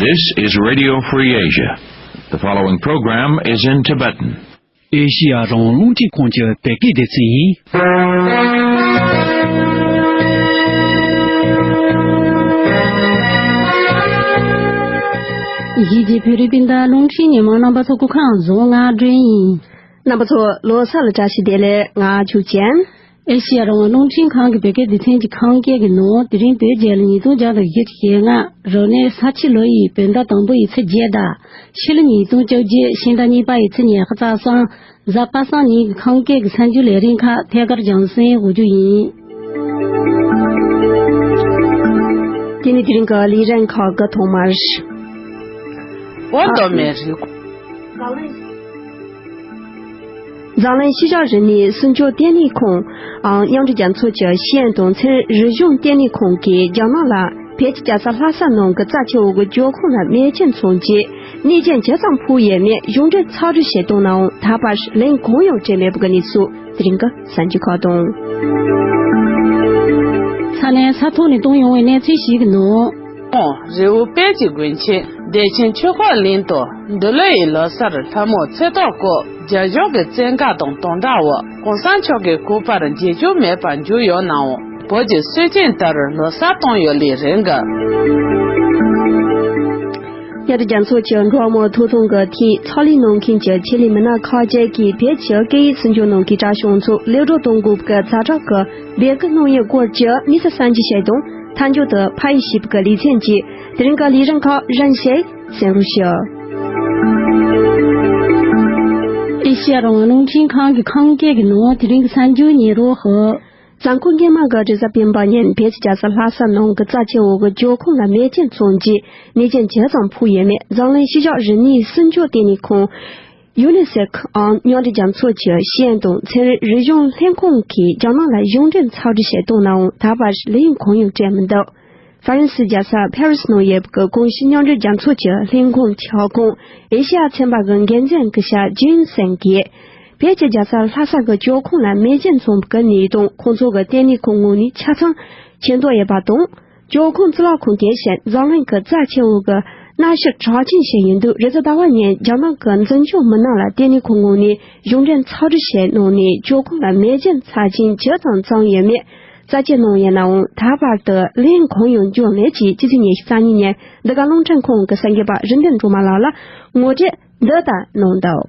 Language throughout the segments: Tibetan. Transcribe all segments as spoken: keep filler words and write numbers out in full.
This is Radio Free Asia. The following program is in Tibetan. ཨེ་ཤི་ཡ་རང་དབང་རླུང་འཕྲིན་ཁང་གི་བོད་སྐད་སྡེ་ཚན་ཡིན། གཞིས་བྱེས་བོད་རིགས་སྤུན་ཟླ་རླུང་འཕྲིན་ཉན་མོ་རྣམ་པ་ཚོ་སྐུ་ཁམས་བཟང་། ང་སྒྲོན་ཡིན། རྣམ་པ་ཚོ་ལོ་གསར་ལ་བཀྲ་ཤིས་བདེ་ལེགས། ང་ཆོས་ཅན། ཨེ་ཤི་ཡ་རང་དབང་རླུང་འཕྲིན་ཁང་གི་བོད་སྐད་སྡེ་ཚན་གྱི་ཁམས་སྐད་ཀྱི་ནང་དེ་རིང་བོད་རྒྱལ་ལོ་ཉིས་སྟོང་བརྒྱ་དང་བཞི་བཅུ་ཞེ་ལྔ། རབ་གནས་ས་ཁྱི་ལོ་ཡི་བོད་ཟླ་དང་པོ་ཡི་ཚེས་བརྒྱད་དང་། ཕྱི་ལོ་ཉིས་སྟོང་བཅོ་བརྒྱད་ཕྱི་ཟླ་གཉིས་པ་ཡི་ཚེས་ཉི་ཤུ་རྩ་གསུམ། གཟའ་པ་སངས་ཉིན་གྱི་ཁམས་སྐད་ཀྱི་གསར་འགྱུར་ལས་རིམ་ཁག་ཐད་ཀར་རྒྱང་སྲིང་འགོ་འཛུགས་ཡིན། དེ་ནི་དེ་རིང་གི་ལས་རིམ་ཁག་གི་ཐོག་མར། འོ་མདོ་སྨད་རི། འཛམ་གླིང་ཤེས་བྱ་རིག་གནས་སྲུང་སྐྱོབ་ལྟེ་གནས་ཁང་ཨང་མཉམ་འབྲེལ་རྒྱལ་ཚོགས་ཀྱི་ཤེས་ཡོན་དང་ཚན་རིག་རིག་གཞུང་ལྟེ་གནས་ཁང་གིས་རྒྱ་ནག་ལ་བོད་ཀྱི་རྒྱལ་ས་ལྷ་ས་ནང་གི་རྩ་ཆེ་བོ་གི་སྐྱོ་ཁུངས་ལ་མེ་ལྕེ་མཚོན་རྗེས་ནད་རྐྱེན་ཇི་ཙམ་ཕོག་ཡོད་མེད་གཞུང་འབྲེལ་ཚགས་སྒྲིག་བྱས་བཏང་ནའང་ད་བར་ལན་གང་ཡང་སྤྲད་མེད་པ་གི་གནས་ཚུལ། དེ་རིང་གི་གསར་འགྱུར་ཁག་དང་། ས་གནས་ས་ཐོག་ནས་བཏང་ཡོང་བའི་གནས་ཚུལ་ཞིག་གི་ནང་། རི་བོ་དཔལ་གྱི་དགོན་ཆེན་བདེ་ཆེན་ཆོས་འཁོར་གླིང་དུ་འདི་ལོ་ཡི་ལོ་གསར་ལྷ་མོ་ཚེས་ཐོག་སྐོར་རྒྱ་གཞུང་གི་བཙན་བཀའ་དང་དམ་དྲག་འོག་གོང་ས་མཆོག་གི་སྐུ་པར་མཇལ་རྒྱུ་མེད་པར་འགྱུར་ཡོད་ནའང་བོད་ཀྱི་སྲོལ་རྒྱུན་ལྟར་ལོ་གསར་གཏོང་ཡོད་ལེ་རེད་འགའ། ཉེ་དུ་རྒྱ་མཚོ་ཆེ་འགྲོ་མོ་ཐོ་ཐོང་གི་ཐིག་ཚོགས་ལས་གནང་མཁན་གྱི་ཆེད་ལས་མི་སྣ་ཁག་ཅིག་གིས་བོད་ཀྱི་སྐད་ཡིག་སྲུང་སྐྱོབ་གནང་མཁན་གྲྭ་ཆུང་ཚོ་ལེགས་གྲུབ་གཏོང་དགོས་པའི་ཛ་དྲག་གི་འབོད་སྐུལ་གནང་ཡོད་སྐོར་གྱི་དམིགས་བསལ་གསར་འགྱུར་ཞིག་དང་། མཐའ་མཇུག་ཏུ་ཕ་ཡུལ་ཞེས་པའི་ལེ་ཚན་གྱིས་དེ་རིང་གི་ལས་རིམ་ཁག་རིམ་བཞིན་གསན་རོགས་ཞུ། ཨེ་ཤི་ཡ་རང་དབང་རླུང་འཕྲིན་ཁང་གི་ཁམས་སྐད་ཀྱི་ནང་དེ་རིང་གི་གསར་འགྱུར་ཉན་རོགས་ཞུ། གཟའ་འཁོར་སྔོན་མ་གི་རེས་གཟའ་སྤེན་པ་ཉིན་བོད་ཀྱི་རྒྱལ་ས་ལྷ་ས་ནང་གི་རྩ་ཆེ་བོ་གི་སྐྱོ་ཁུངས་ལ་མེ་ལྕེ་མཚོན་རྗེས་ནད་རྐྱེན་ཇི་ཙམ་ཕོག་ཡོད་མེད་འཛམ་གླིང་ཤེས་བྱ་རིག་གནས་སྲུང་སྐྱོབ་ལྟེ་གནས་ཁང་ཡུ་ནི་སེཕ་ཨང་མཉམ་འབྲེལ་རྒྱལ་ཚོགས་ཀྱི་ཤེས་ཡོན་དང་ཚན་རིག་རིག་གཞུང་ལྷན་ཁང་གིས་རྒྱ་ནག་ལ་གཞུང་འབྲེལ་ཚགས་སྒྲིག་བྱས་བཏང་ནའང་ད་བར་ལན་གང་ཡང་སྤྲད་མི་འདུག་ཧྥ་རན་སི་རྒྱལ་ས་ཕ་རི་སི་ནང་ཡོད་པའི་གོང་ཞུས་མཉམ་འབྲེལ་རྒྱལ་ཚོགས་ཀྱི་ལྷན་ཁང་ཁྱབ་ཁོངས་ཨེ་ཤེ་ཡ་ཚན་པ་གི་འགན་འཛིན་སྐུ་ཞབས་ཇིན་སན་གྱིས། བོད་ཀྱི་རྒྱལ་ས་ལྷ་ས་གི་སྐྱོ་ཁུངས་ལ་མེ་ལྕེ་མཚོན་པའི་གནས་སྟངས་ཁོང་ཚོ་གི་ལྟེ་གནས་ཁང་ངོས་ནས་ཆ་ཚང་མཁྱེན་རྟོགས་ཡོད་པ་དང་། སྐྱོ་ཁུངས་གཙུག་ལག་ཁང་དེ་བཞིན་འཛམ་གླིང་གི་རྩ་ཆེ་བོ་གི་གནའ་ཤུལ་གྲགས་ཅན་ཞིག་ཡིན་དུས། རེས་གཟའ་ཟླ་བ་ཉིན་རྒྱ་ནག་གི་འཛིན་སྐྱོང་མི་སྣ་ལ་ལྟེ་གནས་ཁང་ངོས་ནས་གཞུང་འབྲེལ་ཚགས་སྒྲིག་བྱས་གནང་ནས། སྐྱོ་ཁུངས་ལ་མེ་ལྕེ་ཚབས་ཆེན་ཇི་ཙམ་བརྩམས་ཡོད་མེད་རྩད་དཔྱད་གནང་ཡོད་ནའང་ད་བར་དུ་ལན་གང་ཡང་བྱུང་མེད་ཅེས་ཕྱི་ཚེས་ཉི་ཤུ་རྩ་གཉིས་ཉིན་འདི་ག་རླུང་འཕྲིན་ཁང་གི་གསར་འགོད་པ་རིན་ལྡན་སྒྲོལ་མ་ལགས་ལ་ངོ་སྤྲོད་འདི་ལྟར་གནང་འདུག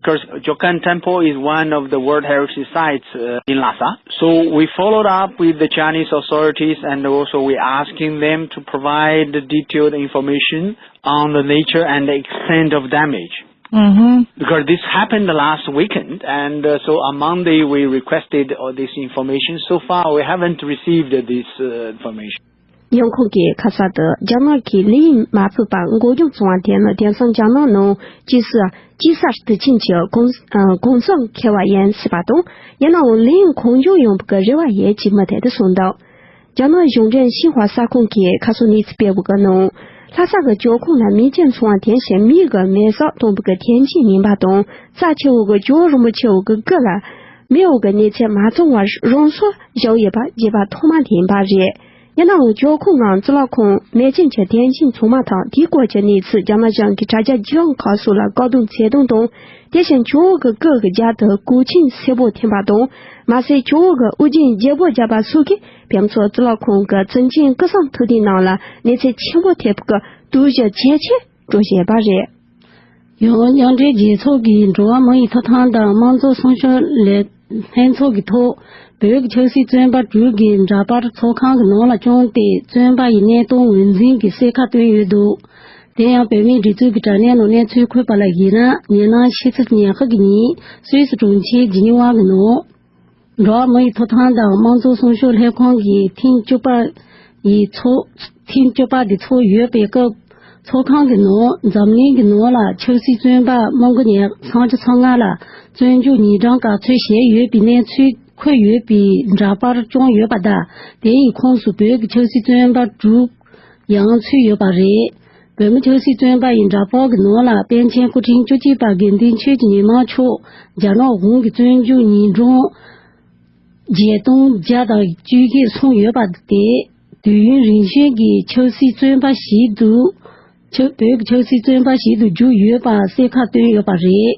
Because Jokan Temple is one of the World Heritage Sites, uh, in Lhasa. So we followed up with the Chinese authorities and also we asking them to provide the detailed information on the nature and the extent of damage. Mm-hmm. Because this happened last weekend, and, uh, so on Monday we requested all this information. So far we haven't received this, uh, information. ཡང་ཁོང་གིས་ཁ་ས་དུ་རྒྱ་ནག་གི་ལིའུ་ཡིན་མ་ཕུད་པ་འགོག་སྦྱང་བྱུང་བ་དེ་ནི་དེང་སང་རྒྱ་ནག་ནང་སྐྱེས་སུ་སྐྱེས་ས་དུས་ཆེན་གྱི་གུང་ཨ་གུང་སེང་འཁེལ་བ་ཡིན་སྲིད་པ་དང་། ཡིན་ནའང་ལིའུ་ཡིན་གང་བྱུང་ཡོང་བའི་རེ་བ་ཡོད་ཅེས་མུ་མཐུད་དུ་གསུངས་འདུག་རྒྱ་ནག་གཞུང་འབྲེལ་ཤིན་ཧྭ་གསར་ཁང་གིས་ཁ་སང་གནས་ཚུལ་སྤེལ་བའི་ནང་། ལྷ་ས་གི་སྐྱོ་ཁུངས་ལ་མེ་ལྕེ་མཚོན་པ་དེ་བཞིན་མིའི་གི་མེ་སྲེག་གཏོང་བའི་གི་ཐེངས་གཅིག་ཡིན་པ་དང་། རྩ་ཆེ་བོ་གི་ཇོ་བོ་རིན་པོ་ཆེ་བོ་གི་སྐུ་ལ་མེ་བོ་གི་གནོད་འཚེ་མ་བྱུང་བར་རང་སྲོག་བཞག་ཡོད་པ་རྒྱས་པ་ཐོག་མ་དེ་ཡིན་པ་རེད། ཡིན་ནའང་སྐྱོ་ཁུངས་ངམ་གཙུག་ལག་ཁང་མེ་ལྕེ་གི་ཐེངས་གཅིག་མཚོན་པ་དང་དེའི་སྐོར་གྱི་གནས་ཚུལ་རྒྱ་ནག་གཞུང་གི་དྲ་རྒྱ་བརྒྱུད་ལམ་ཁག་སོགས་ལ་བཀག་སྡོམ་བྱེད་སྟངས་དང་། དེ་བཞིན་ཇོ་བོ་གི་སྐུ་གི་རྒྱབ་ཏུ་གོས་ཆེན་སེར་པོ་འཐེན་པ་དང་། མ་ཟད་ཇོ་བོ་གི་དབུ་རྒྱན་བརྗེ་པོ་བརྒྱབ་པ་སོགས་ཀྱིས་བོད་མཚོ་གཙུག་ལག་ཁང་གི་བཙུན་མཆེད་སྐུ་གསུང་ཐུགས་རྟེན་ནང་ལ་གནོད་འཚེ་ཆེན་པོ་ཐེབས་པའི་དུས་བཞི་ཇེ་ཆེར་འགྲོ་བཞིན་པ་རེད། ཡང་མཉམ་འབྲེལ་རྒྱལ་ཚོགས་ཀྱི་འགྲོ་བ་མི་ཡི་ཐོབ་ཐང་དང་དམངས་གཙོ་སྲུང་སྐྱོབ་ལས་ལྷན་ཚོགས་ཀྱི་ཐོག་བོད་ཀྱི་ཆབ་སྲིད་བཙོན་པ་དྲུག་གི་འདྲ་པར་ཚོགས་ཁང་གི་ནང་ལ་བཅར་ཏེ་བཙོན་པ་ཡི་གནས་སྟངས་ངོས་འཛིན་གྱི་གསལ་ཁ་བཏོན་ཡོད་འདུག་དེ་ཡང་བོད་མིའི་སྒྲིག་འཛུགས་ཀྱི་དྲ་གནས་ནང་གནས་ཚུལ་འཁོད་པ་ལ་གཞིགས་ན། ཉེ་གནངས་ཕྱི་ཚེས་ཉི་ཤུ་གི་ཉིན་སུད་སི་གྲོང་ཁྱེར་ཇི་ནི་ཝ་གི་ནང་འགྲོ་བ་མི་ཡི་ཐོབ་ཐང་དང་དམངས་གཙོ་སྲུང་སྐྱོབ་ལྷན་ཁང་གི་ཐེངས་བཅུ་པ་ཡི་ཚོགས་ཐེངས་བཅུ་པ་དེ་ཚོགས་ཡོད་པའི་སྐབས། ཚོགས་ཁང་གི་ནང་འཛམ་གླིང་གི་ནང་ལ་ཆབ་སྲིད་བཙོན་པ་མི་འགོ་ཉེར་སུམ་ཅུ་སོ་ལྔ་ལ་བཙོན་འཇུག་ཉིན་གྲངས་ག་ཚོད་བྱས་ཡོད་པའི་གནས་ཚུལ་འཁོད་ཡོད་པའི་འདྲ་པར་བསྐྱངས་ཡོད་པ་དང་། དེ་ཡི་ཁོངས་སུ་བོད་ཀྱི་ཆབ་སྲིད་བཙོན་པ་དྲུག་ཡང་ཚུད་ཡོད་པ་རེད། བོད་མི་ཆབ་སྲིད་བཙོན་པ་ཡི་འདྲ་པར་གྱི་ནང་ལ་པཎ་ཆེན་སྐུ་ཕྲེང་བཅུ་གཅིག་པ་དགེ་འདུན་ཆོས་ཀྱི་ཉི་མ་མཆོག་རྒྱ་ནག་གཞུང་གི་བཙོན་འཇུག་ཉིན་གྲངས་བརྒྱད་སྟོང་བརྒྱ་དང་བཅུ་བཞི་སོང་ཡོད་པ་དེ་དུས་ཡུན་རིང་ཤོས་ཀྱི་ཆབ་སྲིད་བཙོན་པ་ཞིག་ཏུ་ ཆབ་བོད་ཀྱི་ཆབ་སྲིད་བཙོན་པ་ཞིག་ཏུ་གྱུར་ཡོད་པ་གསལ་ཁ་བཏོན་ཡོད་པ་རེད།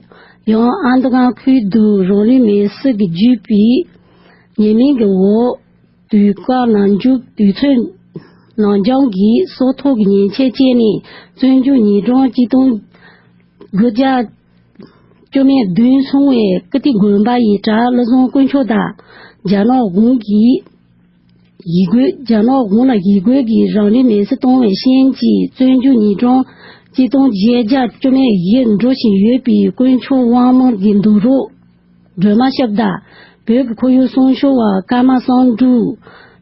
ཡང་ཨ་མདོ་སྒང་ཁུལ་དུ་རང་ལུས་མེར་སྲེག་གིས་བརྒྱུད་པའི་ཉེས་མིང་གི་འོག་དུས་བཀག་ནང་འཇུག་དུས་ཚོད་ནང་འགྱངས་ཀྱིས་སྲོག་ཐོག་གི་ཉེས་ཆད་བཅད་ནས་བཙོན་འཇུག་ཉིན་གྲངས་གཅིག་སྟོང་དགུ་བརྒྱ་བཅོ་ལྔ་བདུན་སོང་བའི་ཀིརྟི་དགོན་པ་ཡི་གྲྭ་བློ་བཟང་དཀོན་མཆོག་དང་རྒྱ་ནག་གཞུང་གིས་ཡིག་འགོད། རྒྱ་ནག་གཞུང་ལ་ཡིག་འགོད་ཀྱིས་རང་ལུས་མེར་སྲེག་བཏང་བའི་རྐྱེན་གྱིས་བཙོན་འཇུག་ཉིན་གྲངས་གཅིག་སྟོང་བརྒྱད་བརྒྱ་བཅོ་ལྔ་བཞི་འགྲོ་བཞིན་ཡོད་པའི་དཀོན་མཆོག་དབང་མོ་གི་འདུག་རོགས་སྒྲོལ་མ་ཞབས་དང་བོད་ཀྱི་ཁོར་ཡུག་སྲུང་སྐྱོབ་པ་ཀརྨ་བསམ་འབྲུག་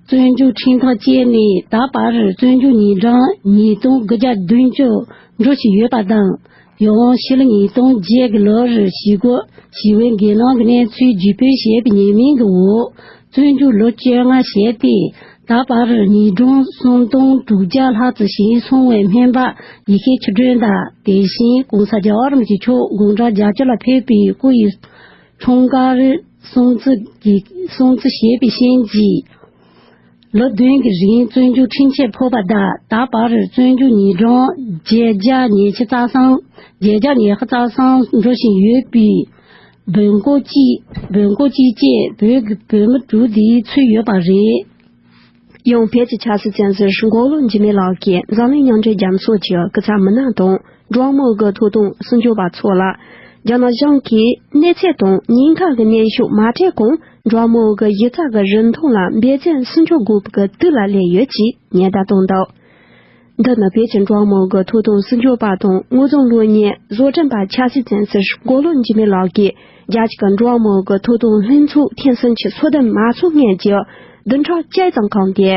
བཙོན་འཇུག་ཁྲིམས་ཐག་བཅད་ནས་ད་བར་བཙོན་འཇུག་ཉིན་གྲངས་ཉིས་སྟོང་དགུ་བརྒྱ་བདུན་ཅུ་འགྲོ་བཞིན་ཡོད་པ་དང་། ཡང་ཕྱི་ལོ་ཉིས་སྟོང་བརྒྱད་ཀྱི་ལོར་ཞི་རྒོལ་ཞི་བའི་འགན་ནང་གི་གནས་ཚུལ་བརྒྱུད་སྤེལ་བྱས་པའི་ཉེས་མིང་གི་འོག་བཙོན་འཇུག་ལོ་བཅོ་ལྔ་བྱས་ཏེ། ད་བར་ཉིན་གྲངས་སུམ་སྟོང་དྲུག་བརྒྱ་ལྷག་ཙམ་ཞིག་སོང་བའི་སྨན་པ་ཡེ་ཤེས་ཆོས་སྒྲོན་དང་། དེ་བཞིན་༸གོང་ས་༸རྒྱལ་བ་རིན་པོ་ཆེ་མཆོག་དགུང་གྲངས་བརྒྱད་ཅུ་ལ་ཕེབས་པའི་སྐུ་ཡི་འཁྲུངས་སྐར་སྲུང་བརྩི་གི་སྲུང་བརྩི་བྱས་པའི་རྐྱེན་གྱིས། ལོ་བདུན་གྱི་རིང་བཙོན་འཇུག་ཁྲིམས་ཆད་ཕོག་པ་དང་། ད་བར་བཙོན་འཇུག་ཉིན་གྲངས་བརྒྱད་བརྒྱ་ཉི་ཤུ་རྩ་གསུམ། བརྒྱད་བརྒྱ་ཉི་ཤུ་རྩ་གསུམ་འགྲོ་བཞིན་ཡོད་པའི་བོན་སྐོར་གཅིག་བོན་སྐོར་གཅིག་བཅས་བོད་ཀྱི་བོད་མི་དྲུག་འདིའི་ཚུད་ཡོད་པ་རེད། ཡང་བོད་ཀྱི་ཆབ་སྲིད་བཙོན་ཟུར་མགོ་ལོག་འཇིགས་མེད་ལགས་ཀྱིས་འཛམ་གླིང་མཉམ་འབྲེལ་རྒྱལ་ཚོགས་ཀྱི་སྐུ་ཚབ་མི་སྣ་དང་། འགྲོ་བ་མིའི་གི་ཐོབ་ཐང་སྲུང་སྐྱོབ་པ་ཚོ་ལ། རྒྱ་ནག་གཞུང་གིས་གནས་ཚད་དང་ཉེན་ཁ་གི་གནོན་ཤུགས་མ་སྤྲད་གོང་། འགྲོ་བ་མིའི་གི་གཞི་རྩ་གི་རིན་ཐང་ལ་འབད་བརྩོན་སྲུང་སྐྱོབ་དགོས་པའི་གི་དུས་ལ་སླེབས་ཡོད་ཅེས་ཉེན་བརྡ་བཏང་འདུག་འདི་ནི་བོད་ཀྱི་འགྲོ་བ་མིའི་གི་ཐོབ་ཐང་སྲུང་སྐྱོབ་པ་དང་དངོས་དོན་གློག་བརྙན་བཟོ་སྐྲུན་པ་ཆབ་སྲིད་བཙོན་ཟུར་མགོ་ལོག་འཇིགས་མེད་ལགས་ཀྱིས་རྒྱལ་སྤྱི་གི་འགྲོ་བ་མིའི་གི་ཐོབ་ཐང་ལྷན་ཚོགས་ཐེངས་སུམ་ཅུ་སོ་བདུན་མ་ཚོགས་སྔོན་གྱི་བདུན་ཕྲག་བཅུ་ཙམ་གོང་དེ།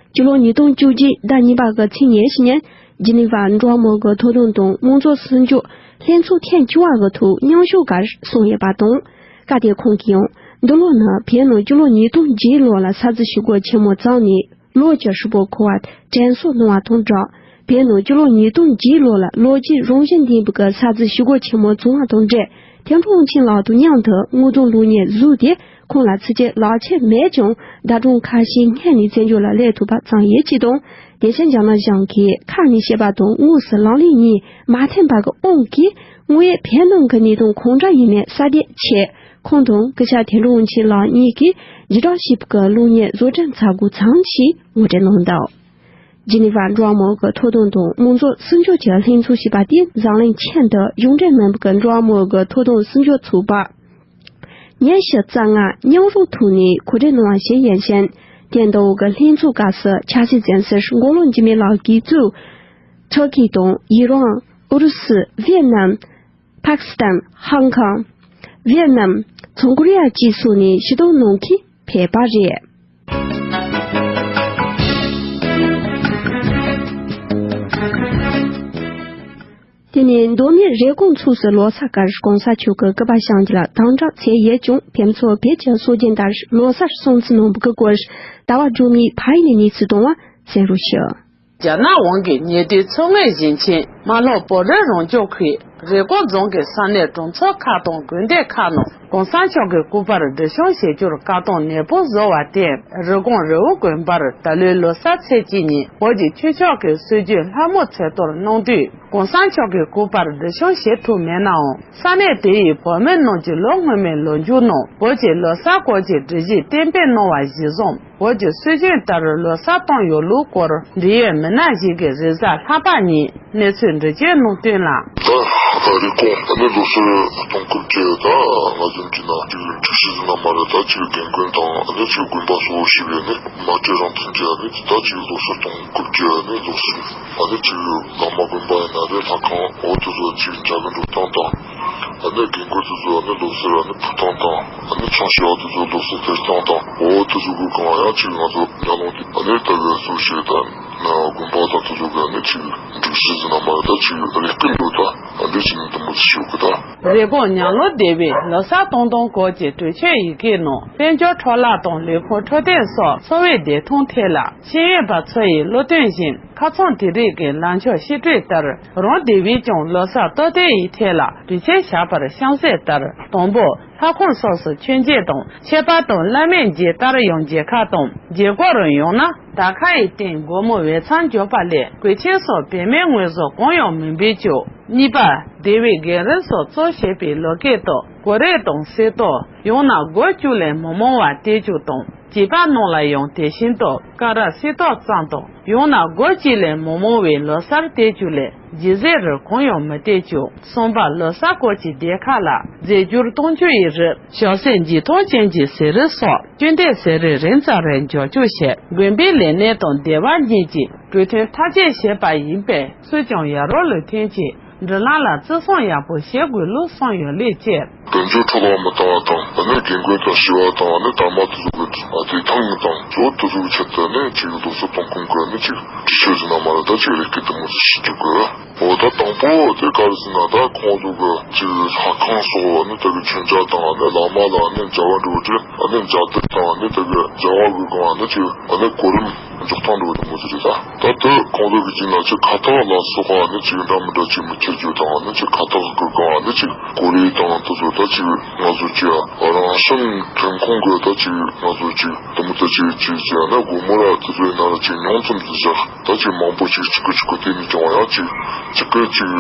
སྤྱི་ལོ་ཉིས་སྟོང་བཅུ་གཅིག་ཟླ་གཉིས་པ་གི་ཚེས་ཉེར་བཞི་ཉིན་ཇི་ནི་ཝ་འགྲོ་བ་མིའི་གི་ཐོབ་ཐང་དང་དམངས་གཙོ་སྲུང་སྐྱོབ་ལྷན་ཚོགས་ཐེངས་བཅུ་བ་གི་ཐོག་མཉམ་ཞུགས་སྐོར་གསུངས་ཡོད་པ་དང་། སྐབས་དེར་ཁོང་གིས་ཡང་འདི་ལོ་ནི་བོད་ནང་སྤྱི་ལོ་ཉིས་སྟོང་བརྒྱད་ལོ་ལ་ས་འཛིན་ཞི་རྒོལ་ཆེན་མོ་བརྩམས་ནས་ལོ་བཅུ་ཧྲིལ་པོ་འཁོར་བ་དྲན་གསོ་གནང་བ་དང་སྦྲགས། བོད་ནང་སྤྱི་ལོ་ཉིས་སྟོང་བརྒྱད་ལོ་ལ་ལོ་རྒྱུས་རང་བཞིན་ལྡན་པའི་གི་ས་འཛིན་ཞི་རྒོལ་ཆེན་མོ་བྱུང་བ་དང་འབྲེལ། ཐེ་ཀྲུང་ཆིན་ལགས་དང་མཉམ་དུ་དངོས་དོན་གློག་བརྙན་བཟོས་ཏེ། ཁོང་ལ་ཚིག་བཅད་ལག་ཁྱེར་མེད་ཀྱང་བརྡ་སྤྲོད་ཁ་ཤས་སྔོན་ནས་བཙན་བྱོལ་ལ་སླེབས་ཐུབ་པ་བྱུང་ཡོད་ཅེས་དང་། དེ་བཞིན་རྒྱ་ནག་གཞུང་གིས་ཁ་ནས་བཤད་པ་དང་དངོས་སུ་ལག་ལེན་གཉིས་མ་མཐུན་པ་གི་དབང་གིས། དངོས་ཡོད་བོད་ནང་གི་གནད་དོན་གང་འདྲ་ཡིན་མིན་གསལ་འདེབས་ཆེད། ཁོང་དང་སྐུ་ཞབས་ཐེ་ཀྲུང་ཆིན་ལགས་གཉིས་ཀྱིས་བརྒྱུད་བསྒྲགས་བྱས་པའི་གི་གློག་བརྙན་བཟོ་སྐྲུན་བྱ་དགོས་བྱུང་ཞེས་ངོ་སྤྲོད་གནང་འདུག་ཇི་ནི་ཝ་འགྲོ་བ་མིའི་གི་ཐོབ་ཐང་དང་དམངས་གཙོ་སྲུང་སྐྱོབ་ཀྱི་ལྷན་ཚོགས་ཞེས་པ་དེ་འཛམ་གླིང་ཁྱོན་དུ་གཞུང་འབྲེལ་མིན་པའི་གི་འགྲོ་བ་མིའི་གི་ཐོབ་ཐང་སྲུང་སྐྱོབ་ཚོགས་པ་ཉིན་ཞིག་རྩ་ལྔ་མཉམ་རུབ་ཐོག་ནས་གོ་སྒྲིག་གནང་བ་ཞིག་ཡིན་ཞིང་། དེ་འདྲ་བོ་གི་ལྷན་ཚོགས་སྐབས་སུ་ཆབ་སྲིད་བཙོན་ཟུར་མགོ་ལོག་འཇིགས་མེད་ལགས་ཀྱིས་གཙོས། ཐུར་ཁེ་དང་ཡི་རང་། ཨུ་རུ་སུ། ཝེ་ནམ། པ་ཀི་སི་ཐན། ཧང་ཀང་། ཝེ་ནམ། བྱང་ཀོ་རི་ཡ་བཅས་སོགས་ནས་ཞུ་གཏུག་གནང་མཁན་ཕེབས་པ་རེད། དེ་ནས་མདོ་སྨད་རེབ་གོང་ཚོགས་སུ་ལོ་གསར་སྐབས་གོང་ས་མཆོག་གི་སྐུ་པར་བཞེངས་རྒྱུ་ལ་དམ་དྲག་བྱས་ཡོད་ཀྱང་། ཕེབས་མཚམས་བོད་ཀྱི་སྲོལ་རྒྱུན་ལྟར་ལོ་གསར་སྲུང་བརྩི་གནང་བའི་སྐོར། ཟླ་བ་སྒྲོལ་མས་ཕ་ཡུལ་ནས་གནས་ཚུལ་བཏང་བ་གསན་རོགས་ཞུ། རྒྱ་ནག་དབང་གིས་ཉེས་དོན་ཚབས་ངེས་བཞིན་ཆེན་རྨ་ལྷོ་བོད་རིགས་རང་སྐྱོང་ཁུལ་རེབ་གོང་རྫོང་གི་ས་གནས་གྲོང་ཚོ་ཁག་དང་དགོན་སྡེ་ཁག་ནང་གོང་ས་མཆོག་གི་སྐུ་པར་སྒྲིག་སྦྱོང་བྱེད་རྒྱུར་བཀག་སྡོམ་ནན་པོ་བཟོ་བར་བརྟེན། རེབ་གོང་རི་བོ་དགོན་པར་ད་ལོའི་ལོ་གསར་ཚེས་གཅིག་ཉིན་བོད་ཀྱི་ཆོས་ཕྱོགས་ཀྱི་སྲོལ་རྒྱུན་ལྷ་མོ་ཚེས་གཏོར་གནང་དུས། གོང་ས་མཆོག་གི་སྐུ་པར་སྒྲིག་སྦྱོང་བྱེད་ཐུབ་མེད་ནའང་། ས་གནས་དེ་ཡི་བོད་མི་རྣམས་ཀྱི་ལོ་སྔོན་མའི་ལོ་མཇུག་ནང་བོད་ཀྱི་ལོ་གསར་སྐོར་གྱི་སྒྲིག་གཞི་གཏན་འབེབས་གནང་བ་གཞིར་བཟུང་། བོད་ཀྱི་སྲོལ་རྒྱུན་ལྟར་ལོ་གསར་གཏོང་ཡོད་ལུགས་སྐོར་འབྲེལ་ཡོད་མི་སྣ་ཞིག་གིས་རེས་གཟའ་ལྷག་པ་ཉིན་གནས་ཚུལ་འགྲེལ་བརྗོད་གནང་དོན་ལ། ད་རེབ་གོང་ཨ་ནི་ལོ་གསར་གཏོང་སྐབས་ཀྱི་ད་ང་ཚོ་གྱི་ནང་གི་སྒྲིག་གཞི་ཟེར་ན་མ་རེད། ད་ཅིག་རྒན་རྒོན་དང་ཨ་ནི་ཅིག་དགོན་པ་སོགས་ཞིག་ཡོད་ནི་མ་གྲོས་རང་བཙན་གྱི་ཨ་ནི་ད་ཅིག་ལོ་གསར་གཏོང་སྐབས་ཀྱི་ཨ་ནི་ལོ་གསར། ཨ་ནི་ཅིག་བླ་མ་དགོན་པ་ཡིན་ན་རེད། ལྷ་ཁང་འོ་དེ་ཚོ་ཅིག་འཇའ་གི་འགྲོ་སྟངས་དང་། ཨ་ནི་རྒན་རྒོན་དེ་ཚོ་ཨ་ནི་ལོ་གསར་ཨ་ནི་ཕུལ་སྟངས་དང་། ཨ་ནི་ཆང་ཞེ་བ་དེ་ཚོ་ལོ་གསར་སྟེར་སྟངས་དང་། འོ་དེ་ཚོ་གི་སྒང་ཡང་ཅིག་ང་ཚོ་ཉམས་མྱོང་དེ་ཨ་ནི་ལྟ་བའི་སྲོལ་ཞིག་དང་ན་དགོན་པ་དང་དེ་ཚོ་གི་ཨ་ནི་ཅིག་སྒྲིག་གཞི་ཟེར་ན་མ་རེད། ད་ཅིག་རེ་སྐུལ་འདུག་ད། ཨ་འདི་ཅི་ནས་དུ་མོ་ཞུ་གི་ད། རེབ་གོང་ཉང་ལོ་སྡེ་བའི་ལོ་གསར་གཏོང་སྟངས་སྐོར་གྱི་གྲོས་ཆོད་ཡི་གེའི་ནང་དཔལ་འབྱོར་འཕྲོ་བརླག་དང་ལུས་ཕུང་འཕྲོད་བསྟེན་སོགས་འཚོ་བའི་བདེ་ཐང་ཐད་ལ་ཤེས་ཡོན་པ་ཚོ་ཡིས་བློ་འདོན་བཞིན་ཁ་ཚང་དེ་རིགས་ཀྱི་ལངས་ཕྱོགས་ཤེས་སྤྲོད་ལྟར། རང་སྡེ་བས་ཀྱང་ལོ་གསར་སྟབས་བདེ་ཡི་ཐད་ལ་གྲོས་ཆོད་བཞག་པར་གཤམ་གསལ་ལྟར། དང་པོ། ལྷ་ཁང་སོགས་སུ་མཆོད་མཇལ་དང་མཆོད་པ་དང་བླ་མའི་མཇལ་དར་ཡང་མཇལ་ཁ་དང་མཇལ་སྒོར་ཡང་ན་ད་ཁ་ཡི་སྟེང་སྒོར་མོ་བས་ཚང་འཇོག་པ་ལས་གོས་ཆེན་སོགས་བེད་མེད་དངོས་ཟོག་གང་ཡང་མི་འབུལ་རྒྱུ། གཉིས་པ། སྡེ་བའི་རྒན་རབས་སོགས་གཙོ་བྱས་པའི་ལོ་སྐལ་དུ་གོ་རེ་དང་གསེར་ཏོག་ཡང་ན་སྒོར་བཅུ་ལས་མི་མང་བ་སྟེར་རྒྱུ་དང་བྱིས་པ་རྣམས་ལ་ཡང་དེ་བཞིན་དུ་སྐ་རགས་གསེར་ཏོག་ཙམ་དང་ཡང་ན་སྒོར་གཅིག་ལས་མི་མང་བའི་ལོ་གསར་སྟེར་རྒྱུ་ལས། ལྗིད་ཟས་རིགས་གང་ཡང་མི་སྟེར་རྒྱུ། གསུམ་པ། ལོ་གསར་སྐོར་གྱི་སྡེ་ཁག་ལ་རྫས་འགྱུར་གཏོང་རྒྱུ་ཡི་རིགས། ཞག་སེར་འགྱིག་མཐོང་ཅན་གྱི་ཟས་རིགས་སོགས་སྤྱོད་འདོད་ཟས་རིགས་རིང་ཙམ་རེ་འཇོག་རྒྱུ་བྱས། དགོན་པའི་ལས་སྣེ་དང་སྡེ་བ་གཉིས་ཀྱིས་གྲོས་མཐུན་མཐའ་འཁྱོལ་བྱས་པ་ཡིན་པས་སུས་ཀྱང་ཡ་རབས་ལུགས་མཐུན་གྱིས་སྒྲིག་ལམ་ལ་བརྩི་སྲུང་ཡག་པོ་བྱེད་དགོས་ལུགས་གསུངས་ཡོད་ལུགས་བཅས། དོན་གཅོད་འཕྲོ་བརླག་མི་བཏང་བ་དང་ཨ་ནི་རྒན་རྒོན་དང་བྱིས་པ་དང་ཨ་ནི་དར་མ་དེ་ཚོ་གི་ཨ་བདེ་ཐང་དང་གཙོ་བོ་དེ་ཚོ་གི་ཆེད་དུ་ཨ་ནི་ཅིག་ལོ་གསར་གཏོང་ཁུངས་གི་ཨ་ནི་ཅིག་དྲི་ཆོས་ཟེར་ན་མ་རེད། ད་ཅིག་རེ་སྐུལ་དུ་མོ་ཟེར་ཞིག་འཇུག་དགོས། འོ་ད་དང་པོ་དེ་ག་རེ་ཟེར་ན་ད་ཁོང་ཚོ་གི་ཅིག་ལྷ་ཁང་སོགས་ཨ་ནི་དེ་གི་མཆོད་མཇལ་དང་ཨ་ནི་བླ་མ་ལ་ཨ་ནི་མཇལ་བ་འགྲོ་རྒྱུ་ཨ་ནི་མཇལ་དར་དང་ཨ་ནི་དེ་གི་མཇལ་བ་གི་སྒང་ཨ་ནི་ཅིག་ཨ་ནི་གོ་རིམ་འཇོག་སྟངས་འགྲོ་དུ་མོ་ཟེར་རེད། ད་ད་དེ་ཁོང་ཚོ་གི་ཅིག་ན་ཅིག་ཁ་བཏགས་ལ་སོགས་ཨ་ནི་ཅིག་འདྲ་མི་འདྲ་ཅིག་མི་འཁྱེར་རྒྱུ་དང་ཨ་ནི་ཅིག་ཁ་བཏགས་གི་སྒང་ཨ་ནི་ཅིག་གོ་རེ་དང་དེ་ཚོ་ད་ཅིག་ང་ཚོ་ཅིག་རང་བྱུང་ཁྲིམས་ཁང་གི་ད་ཅིག་ང་ཚོ་ཅིག་དུ་མོ་ད་ཅིག་ཅིག་ཅིག་ཨ་ནི་སྒོར་མོ་ར་དེ་ཚོའི་ནང་ལ་ཅིག་ཉུང་ཙམ་ཟིག་བཞག་ད་ཅིག་མང་པོ་ཅིག་གཅིག་གི་གཅིག་གི་སྟེང་ནས་ཀྱང་ཡང་ཅིག་གཅིག་གི་ཅིག་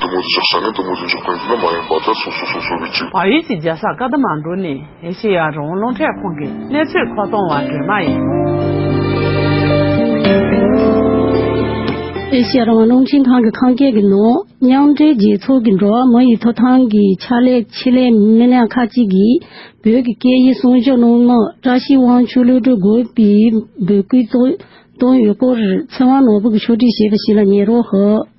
དུ་མོ་ཟིག་བཞག་ས་ནས་དུ་མོ་ཟིག་འཇོག་མཁན་ཟིག་ན་མ་ཡིན་པ་ད་སོ་སོ་སོ་སོ་གི་ཅིག་བལ་ཡུལ་གྱི་རྒྱལ་ས་ཀ་ཐ་མན་གྲུ་ནས་ཨེ་ཤེ་ཡ་རང་དབང་རླུང་འཕྲིན་ཁང་གི་གནས་ཚུལ་མཁོ་གཏོང་བ་སྒྲོལ་མ་ཡིན། ཨེ་ཤེ་ཡ་རང་དབང་རླུང་འཕྲིན་ཁང་གི་ཁམས་སྐད་ཀྱི་ནང་མཉམ་འབྲེལ་རྒྱལ་ཚོགས་ཀྱི་འགྲོ་བ་མི་ཡི་ཐོབ་ཐང་གི་ཕྱག་ལས་ཆེད་ལས་མི་སྣ་ཁག་ཅིག་གིས་བོད་ཀྱི་སྐད་ཡིག་སྲུང་སྐྱོབ་གནང་མི་བཀྲ་ཤིས་དབང་ཕྱུག་གློད་གྲོལ་དགོས་པའི་འབོད་སྐུལ་གཏོང་གཏོང་ཡོད་སྐོར་ཚེ་དབང་ནོར་བུ་གིས་ཕྱོགས་སྒྲིག་བྱས་པ་ཞིག་ལ་ཉན་རོགས་ཞུ།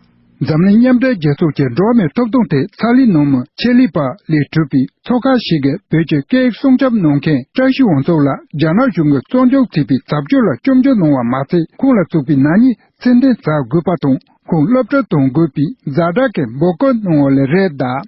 འཛམ་གླིང་མཉམ་འབྲེལ་རྒྱལ་ཚོགས་ཀྱི་འགྲོ་བ་མིའི་ཐོབ་ཐང་ཐད་ཚ་ལའི་ནང་མི་ཆེད་ལས་པ་ལས་གྲུབ་པའི་ཚོགས་ཁང་ཞིག་གིས་བོད་ཀྱི་སྐད་ཡིག་སྲུང་སྐྱོབ་གནང་མཁན་བཀྲ་ཤིས་དབང་ཕྱུག་ལགས་རྒྱ་ནག་གཞུང་གིས་བཙོན་འཇུག་བྱས་པའི་བྱ་སྤྱོད་ལ་སྐྱོན་བརྗོད་གནང་བ་མ་ཚད། ཁོང་ལ་བཙུགས་པའི་ནག་ཉེས་ཚད་ལྡན་བྱ་དགོས་པ་དང་། ཁོང་སློབ་གྲྭ་དང་དགོས་པའི་ཛ་དྲག་གི་འབོད་སྐུལ་གནང་བ་ལས་རེད་གདའ།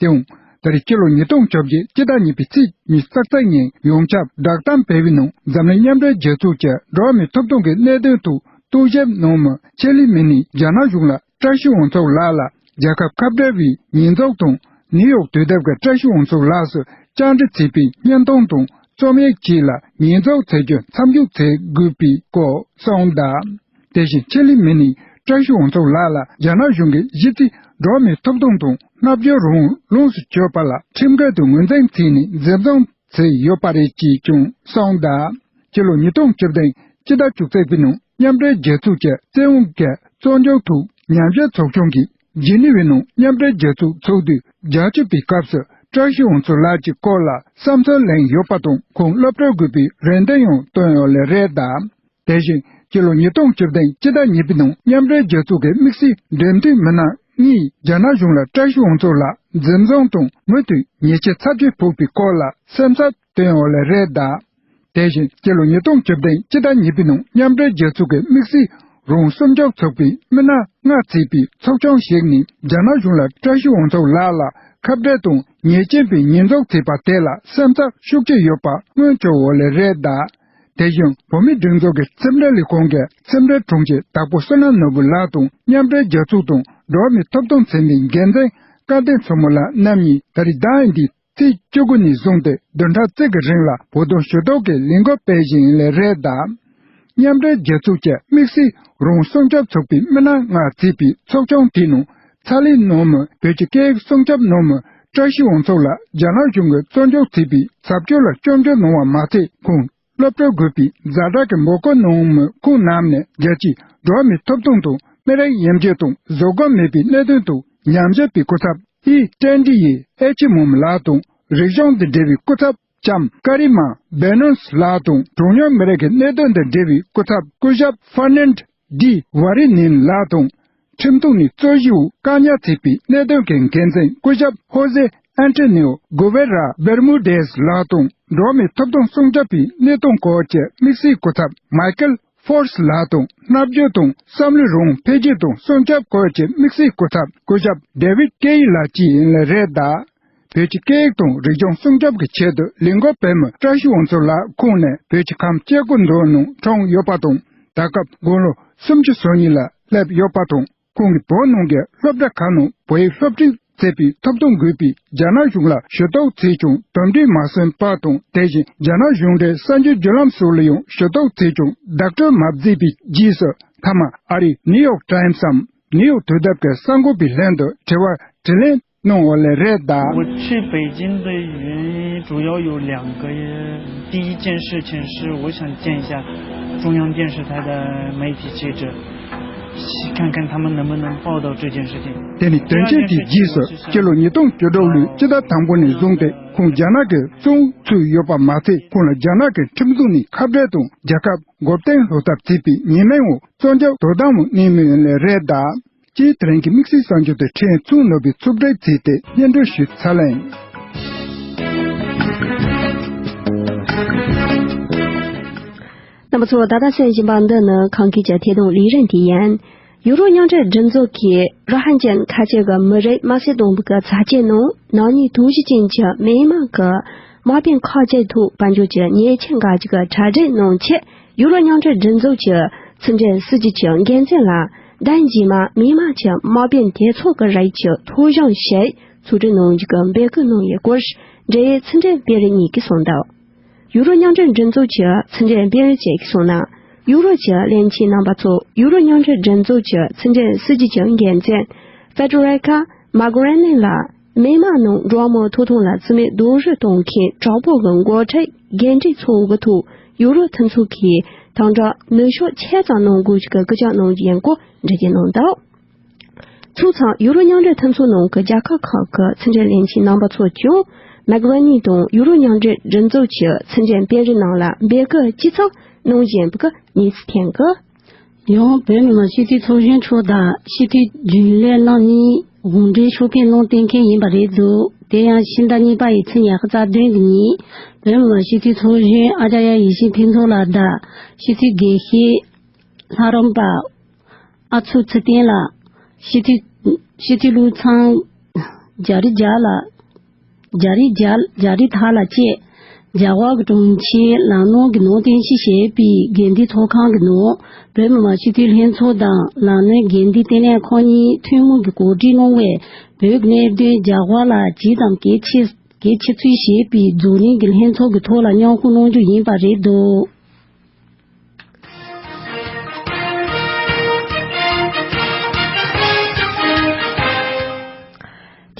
དེའང་ད་རེས་སྤྱི་ལོ་ཉིས་སྟོང་བཅོ་བརྒྱད་སྤྱི་ཟླ་གཉིས་པའི་ཚེས་ཉི་ཤུ་རྩ་གཅིག་ཉིན་ཡོངས་ཁྱབ་བསྒྲགས་གཏམ་སྤེལ་བའི་ནང་འཛམ་གླིང་མཉམ་འབྲེལ་རྒྱལ་ཚོགས་ཀྱི་འགྲོ་བ་མིའི་ཐོབ་ཐང་གི་གནད་དོན་ཐོག་རྟོག་ཞིབ་གནང་མི་ཆེད་ལས་མི་སྣས་རྒྱ་ནག་གཞུང་ལ་བཀྲ་ཤིས་དབང་ཕྱུག་ལགས་ལ་རྒྱལ་ཁབ་ཁ་བྲལ་བའི་ཉེས་འཛུགས་དང་ནིའུ་ཡོག་དུས་དེབ་ཀྱིས་བཀྲ་ཤིས་དབང་ཕྱུག་ལགས་སུ་བཅར་འདྲི་བྱས་པའི་བརྙན་ཐུང་དང་རྩོམ་ཡིག་བཅས་ལ་ཉེས་འཛུགས་བྱེད་རྒྱུ་མཚམས་འཇོག་བྱེད་དགོས་པའི་སྐོར་གསུངས་གདའ། དེ་བཞིན་ཆེད་ལས་མི་སྣས་བཀྲ་ཤིས་དབང་ཕྱུག་ལགས་ལ་རྒྱ་ནག་གཞུང་གིས་གཞི་རྩའི་འགྲོ་བ་མིའི་ཐོབ་ཐང་དང་རྣམ་དཔྱོད་རང་དབང་ལོངས་སུ་སྤྱོད་པ་ལ་ཁྲིམས་འགལ་དུ་ངོས་འཛིན་བྱས་ནས་འཛིན་བཟུང་བྱས་ཡོད་པ་རེད་ཅེས་ཀྱང་གསུངས་གདའ། སྤྱི་ལོ་ཉིས་སྟོང་བཅུ་བདུན་སྤྱི་ཟླ་བཅུ་གཅིག་པའི་ནང་མཉམ་འབྲེལ་རྒྱལ་ཚོགས་ཀྱི་བཙན་དབང་གིས་བཙོན་འཇུག་ཐོག་ཉམས་ཞིབ་ཚོགས་ཆུང་གིས་ཇི་ནི་ཝའི་ནང་མཉམ་འབྲེལ་རྒྱལ་ཚོགས་ཚོགས་དུས་བརྒྱད་ཅུ་པའི་སྐབས་སུ་བཀྲ་ཤིས་དབང་ཕྱུག་ལགས་ཀྱི་སྐོར་ལ་བསམ་ཚུལ་གླེང་ཡོད་པ་དང་ཁོང་སློབ་གྲྭ་དགོས་པའི་རེ་འདུན་ཡང་བཏོན་ཡོད་ལས་རེད་གདའ། དེ་བཞིན་སྤྱི་ལོ་ཉིས་སྟོང་བཅུ་བདུན་སྤྱི་ཟླ་གཉིས་པའི་ནང་མཉམ་འབྲེལ་རྒྱལ་ཚོགས་ཀྱི་དམིགས་བསལ་འབྲེལ་མཐུད་མི་སྣ་གཉིས་རྒྱ་ནག་གཞུང་ལ་བཀྲ་ཤིས་དབང་ཕྱུག་ལགས་འཛིན་བཟུང་དང་མུ་མཐུད་ཉེས་ཆད་ཚབས་ཆེ་ཕོག་པའི་སྐོར་ལ་སེམས་འཚབ་བཏོན་ཡོད་ལས་རེད་གདའ། དེ་བཞིན་སྤྱི་ལོ་ཉིས་སྟོང་བཅུ་བདུན་སྤྱི་ཟླ་གཉིས་པའི་ནང་མཉམ་འབྲེལ་རྒྱལ་ཚོགས་ཀྱི་དམིགས་བསལ་རང་སྲུང་སྐྱོབ་ཚོགས་པའི་མི་སྣ་ལྔ་བརྩིས་པའི་ཚོགས་ཆུང་ཞིག་ནས་རྒྱ་ནག་གཞུང་ལ་བཀྲ་ཤིས་དབང་ཕྱུག་ལགས་ལ་ཁ་བྲལ་དང་ཉེས་ཅན་པའི་ཉེས་འཛུགས་བྱས་པ་དེ་ལ་སེམས་འཚབ་ཤུགས་ཆེ་ཡོད་པ་མངོན་བྱུང་ཡོད་ལས་རེད་གདའ། དེ་བཞིན་བོད་མིའི་སྒྲིག་འཛུགས་ཀྱི་ཁྲིམས་འགྲེལ་ལས་ཁུངས་ཀྱི་ཁྲིམས་འགྲེལ་དྲུང་ཆེ་དྭགས་པོ་བསོད་ནམས་ནོར་བུ་ལགས་དང་མཉམ་འབྲེལ་རྒྱལ་ཚོགས་དང་འགྲོ་བ་མིའི་ཐོབ་ཐང་ཚན་པའི་འགན་འཛིན་སྐལ་ལྡན་མཚོ་མོ་ལགས་རྣམ་གཉིས་ད་རེས་ཟླ་བ་འདིའི་ཚེས་བཅུ་དགུ་ནས་བཟུང་སྟེ་བདུན་ཕྲག་གཅིག་གི་རིང་ལ་བོད་དོན་ཞུ་གཏུག་གི་ལས་འགུལ་སྤེལ་བཞིན་ཡིན་ལས་རེད་གདའ། མཉམ་འབྲེལ་རྒྱལ་ཚོགས་ཀྱི་དམིགས་བསལ་རང་སྲུང་སྐྱོབ་ཚོགས་པའི་མི་སྣ་ལྔ་བརྩིས་པའི་ཚོགས་ཆུང་དེའི་ནང་ཚ་ལའི་ནང་མི་བོད་ཀྱི་སྐད་ཡིག་སྲུང་སྐྱོབ་གནང་མི་བཀྲ་ཤིས་དབང་ཕྱུག་ལགས་རྒྱ་ནག་གཞུང་གིས་བཙོན་འཇུག་བྱས་པའི་བྱ་སྤྱོད་ལ་སྐྱོན་བརྗོད་གནང་བ་མ་ཚད་ཁོང་སློབ་གྲྭ་དགོས་པའི་ཛ་དྲག་གི་འབོད་སྐུལ་གནང་མི་ཁོང་རྣམས་ནས་རྒྱལ་སྤྱིའི་འགྲོ་བ་མིའི་ཐོབ་ཐང་དང་མི་རིགས་དབྱེ་འབྱེད་དང་བཟོད་སྒོམ་མེད་པའི་གནད་དོན་ཐོག་ཉམས་ཞིབ་པའི་སྐུ་ཚབ་ཨི་ཀྲན་ཀྲི་ཡེ་ཨེ་ཆི་མུམ་ལགས་དང་རིག་གཞུང་དང་འབྲེལ་བའི་སྐུ་ཚབ་ལྕམ་ཀ་རི་མ་བེ་ནོན་སི་ལགས་དང་གྲངས་ཉུང་མི་རིགས་ཀྱི་གནད་དོན་དང་འབྲེལ་བའི་སྐུ་ཚབ་སྐུ་ཞབས་ཧྥར་ནན་ཌི་ཝ་རི་ནིན་ལགས་དང་། ཁྲིམས་ཐོག་ནས་རྩོད་གཞི་འོག་བཀག་ཉར་བྱས་པའི་གནད་དོན་གྱི་འགན་འཛིན་སྐུ་ཞབས་ཧོ་ཟེ་ཨན་ཏོ་ནིའོ་གུ་ཝེ་ར་བེར་མུ་ཌེས་ལགས་དང་། འགྲོ་བ་མིའི་ཐོབ་ཐང་སྲུང་སྐྱོབ་པའི་གནས་སྟངས་སྐོར་གྱི་དམིགས་བསལ་སྐུ་ཚབ་མའི་ཀལ་ Force ལགས་དང་། རྣམ་དཔྱོད་དང་། བསམ་བློའི་རང་དབང་འཕེལ་རྒྱས་དང་སྲུང་སྐྱོབ་སྐོར་གྱི་དམིགས་བསལ་སྐུ་ཚབ་སྐུ་ཞབས་David Kaye ལགས་བཅས་ཡིན་ལེ་རེད་གདའ། བོད་ཀྱི་སྐད་ཡིག་དང་རིག་གཞུང་སྲུང་སྐྱོབ་ཀྱི་ཆེད་དུ་ལས་འགུལ་སྤེལ་མི་བཀྲ་ཤིས་དབང་ཕྱུག་ལགས་ཁོང་ནས་བོད་ཀྱི་ཁམས་སྐྱེ་རྒུ་མདོ་ནང་འཁྲུངས་ཡོད་པ་དང་། ད་སྐབས་དགུང་ལོ་སུམ་ཅུ་སོ་གཉིས་ལ་སླེབས་ཡོད་པ་དང་། ཁོང་གིས་བོད་ནང་གི་སློབ་གྲྭ་ཁག་ནང་བོད་ཡིག་སློབ་ཁྲིད་བྱེད་པའི་ཐོབ་ཐང་དགོས་པའི་རྒྱ་ནག་གཞུང་ལ་ཞུ་གཏུག་བྱས་ཀྱང་དོན་འབྲས་མ་སོན་པ་དང་། དེ་བཞིན་རྒྱ་ནག་གཞུང་འབྲེལ་གསར་འགྱུར་བརྒྱུད་ལམ་སོགས་ལ་ཡང་ཞུ་གཏུག་བྱས་ཀྱང་བདག་སྤྲོད་མ་བྱས་པའི་རྗེས་སུ། མཐའ་མ་ཨ་རིའི་ནིའུ་ཡོག་ཊའིམ་སམ་ནིའུ་ཡོག་དུས་དེབ་ཀྱི་གསར་འགོད་པའི་ལན་དུ་དྲི་བ་དྲིས་ལན་གནང་བ་ལེ་རེད་གདའ། 我去北京的原因主要有两个，第一件事情是我想见一下中央电视台的媒体记者，看看他们能不能报道这件事情。 དེ་ནི་དོན་རྐྱེན་དེའི་རྗེས་སུ་སྤྱི་ལོ་ཉིས་སྟོང་བཅུ་དྲུག་ལོའི་སྤྱི་ཟླ་དང་པོ་ནས་བཟུང་སྟེ་ཁོང་རྒྱ་ནག་གི་བཙོན་ཚུད་ཡོད་པ་མ་ཚད། ཁོང་ལ་རྒྱ་ནག་གི་ཁྲིམས་འཛུགས་ནས་ཁ་བྲལ་དང་རྒྱལ་ཁབ་འགོག་གཏན་སློག་ཐབས་བྱས་པའི་ཉེས་མིང་འོག་བཙོན་འཇུག་དོ་དམ་འོག་གནས་མུས་ཡིན་ལེ་རེད་གདའ། ཅེས་དེ་རིང་གི་དམིགས་བསལ་གསར་འགྱུར་དེ་ཕྲན་ཚུན་ནོར་བུས་ཕྱོགས་སྒྲིག་བྱས་ཏེ་སྙན་སྒྲོན་ཞུས་ཚར་ལེ་ཡིན། རྣམ་པ་ཚོ། ད་ལྟ་གསན་བཞིན་པ་འདི་ནི་ཁམས་སྐད་ཀྱི་ཐད་གཏོང་ལས་རིམ་དེ་ཡིན། ཡུ་རོབ་མཉམ་འབྲེལ་སྒྲིག་འཛུགས་ཀྱིས་ར་ཧན་ཅན་ཁ་ཆེ་གི་མི་རིགས་མ་སི་ཏོང་པི་གི་ཚ་ཆེན་ནང་ན་ནིང་དུས་བཞི་ཅན་གྱི་མི་དམངས་ཀྱི་དམག་དཔུང་ཁག་ཅིག་ཐོག་དཔལ་འབྱོར་གྱི་ཉེས་ཆད་འགེལ་རྒྱུ་གི་གྲ་སྒྲིག་གནང་ཆེད། ཡུ་རོབ་མཉམ་འབྲེལ་སྒྲིག་འཛུགས་ཀྱི་ཕྱི་འབྲེལ་སྲིད་ཇུས་ཀྱི་འགན་འཛིན་ལ། ཟླ་རྗེས་མ་མི་དམངས་ཀྱི་དམག་དཔུང་དེ་ཚོ་གི་རིགས་ཀྱི་ཐོ་གཞུང་ཞིག་ཚོགས་སྒྲིག་གནང་རྒྱུ་གི་འབོད་སྐུལ་གནང་ཡོད་སྐོར། འབྲེལ་ཡོད་ཕྱི་འབྲེལ་དཔོན་རིགས་གཉིས་ཀྱིས་གསུངས་འདུག་ཡུ་རོབ་མཉམ་འབྲེལ་སྒྲིག་འཛུགས་ཀྱི་ཕྱི་འབྲེལ་དཔོན་རིགས་ཤིག་གིས་གསུངས་ན། ཡུ་རོབ་ཀྱི་བློན་ཆེན་རྣམ་པ་ཚོ་ཡུ་རོབ་མཉམ་འབྲེལ་སྒྲིག་འཛུགས་ཀྱི་ཕྱི་འབྲེལ་སྲིད་ཇུས་ཀྱི་འགན་འཛིན་Federica Mogherini ལ། མི་དམངས་ནང་འགྲོ་བ་མིའི་ཐོབ་ཐང་ལ་བརྩི་མེད་རྡོག་རོལ་གཏོང་མཁན་དྲག་པོ་གི་འགོ་ཁྲིད་འགན་འཁྲི་ཚོགས་འདུ་ཐོག་ཡུ་རོབ་མཐུན་ཚོགས་ཀྱིས་དང་སྦྲགས་ནུས་ཤུགས་ཆེ་ཙམ་གནང་དགོས་ཀྱི་སྐུལ་ལྕག་གནང་རྒྱུ་ཡིན་སྐོར་འགྲེལ་བརྗོད་གནང་འདུག་ཚོགས་མཚམས་ཡུ་རོབ་མཉམ་འབྲེལ་མཐུན་ཚོགས་ནང་གི་རྒྱལ་ཁབ་ཁག་གི་ཕྱི་འབྲེལ་བློན་ཆེན་རྣམ་པ་ཚོ་ཀྱང་མེག་རོ་ནི་དང་ཡུ་རོབ་མཉམ་འབྲེལ་སྒྲིག་འཛུགས་ཀྱི་ཕྱི་འབྲེལ་དཔོན་རིགས་རྣམས་ལ་འབོད་སྐུལ་ཇི་ཙམ་གནང་བཞིན་པའི་གནས་ཚུལ་ཐོན་གི། ཡང་བོད་མི་མང་སྤྱི་འཐུས་ཚོགས་གཞོན་མཆོག་དང་སྤྱི་འཐུས་རྒྱུན་ལས་རྣམ་གཉིས་དགོངས་འགྲེལ་ཤོག་ཕེབས་གནང་གཏན་འཁེལ་ཡིན་པ་རེད་འདུག་དེ་ཡང་ཕྱི་ཟླ་གཉིས་པ་ཡི་ཚེས་ཉི་ཤུ་རྩ་བདུན་གྱི་ཉིན་བོད་མི་མང་སྤྱི་འཐུས་ཚོགས་གཞོན་ཨ་ཅཱརྱ་ཡེ་ཤེས་ཕུན་ཚོགས་ལགས་དང་སྤྱི་འཐུས་དགེ་བཤེས་ལྷ་རམས་པ་ཨ་ཚུགས་ཚེ་བརྟན་ལགས། སྤྱི་འཐུས་སྤྱི་འཐུས་ཀླུ་ཚང་རྒྱ་རི་རྒྱལ་ལགས། རྒྱ་རི་རྒྱལ་རྒྱ་རི་ཐར་ལགས་བཅས་རྒྱ་གར་གྱི་གྲོང་ཁྱེར་ལམ་སྣོན་གྱི་ནང་རྟེན་གཞི་བྱས་པའི་དགེ་འདུན་ཚོགས་ཁང་གི་ནང་བོད་མི་མང་སྤྱི་འཐུས་ལྷན་ཚོགས་དང་ལམ་སྣོན་དགེ་འདུན་ལྟེ་གནས་ཁང་གཉིས་ཐུན་མོང་གི་གོ་སྒྲིག་གནང་བའི་བོད་ཀྱི་གནད་དོན་རྒྱ་གར་ལ་ཇི་ཙམ་གལ་ཆེ་གལ་ཆེ་ཚུལ་བྱས་པའི་རྫོགས་གླེང་གི་ལྷན་ཚོགས་ཀྱི་ཐོག་ལ་མཉམ་ཞུགས་གནང་རྒྱུ་ཡིན་པ་རེད་འདུག་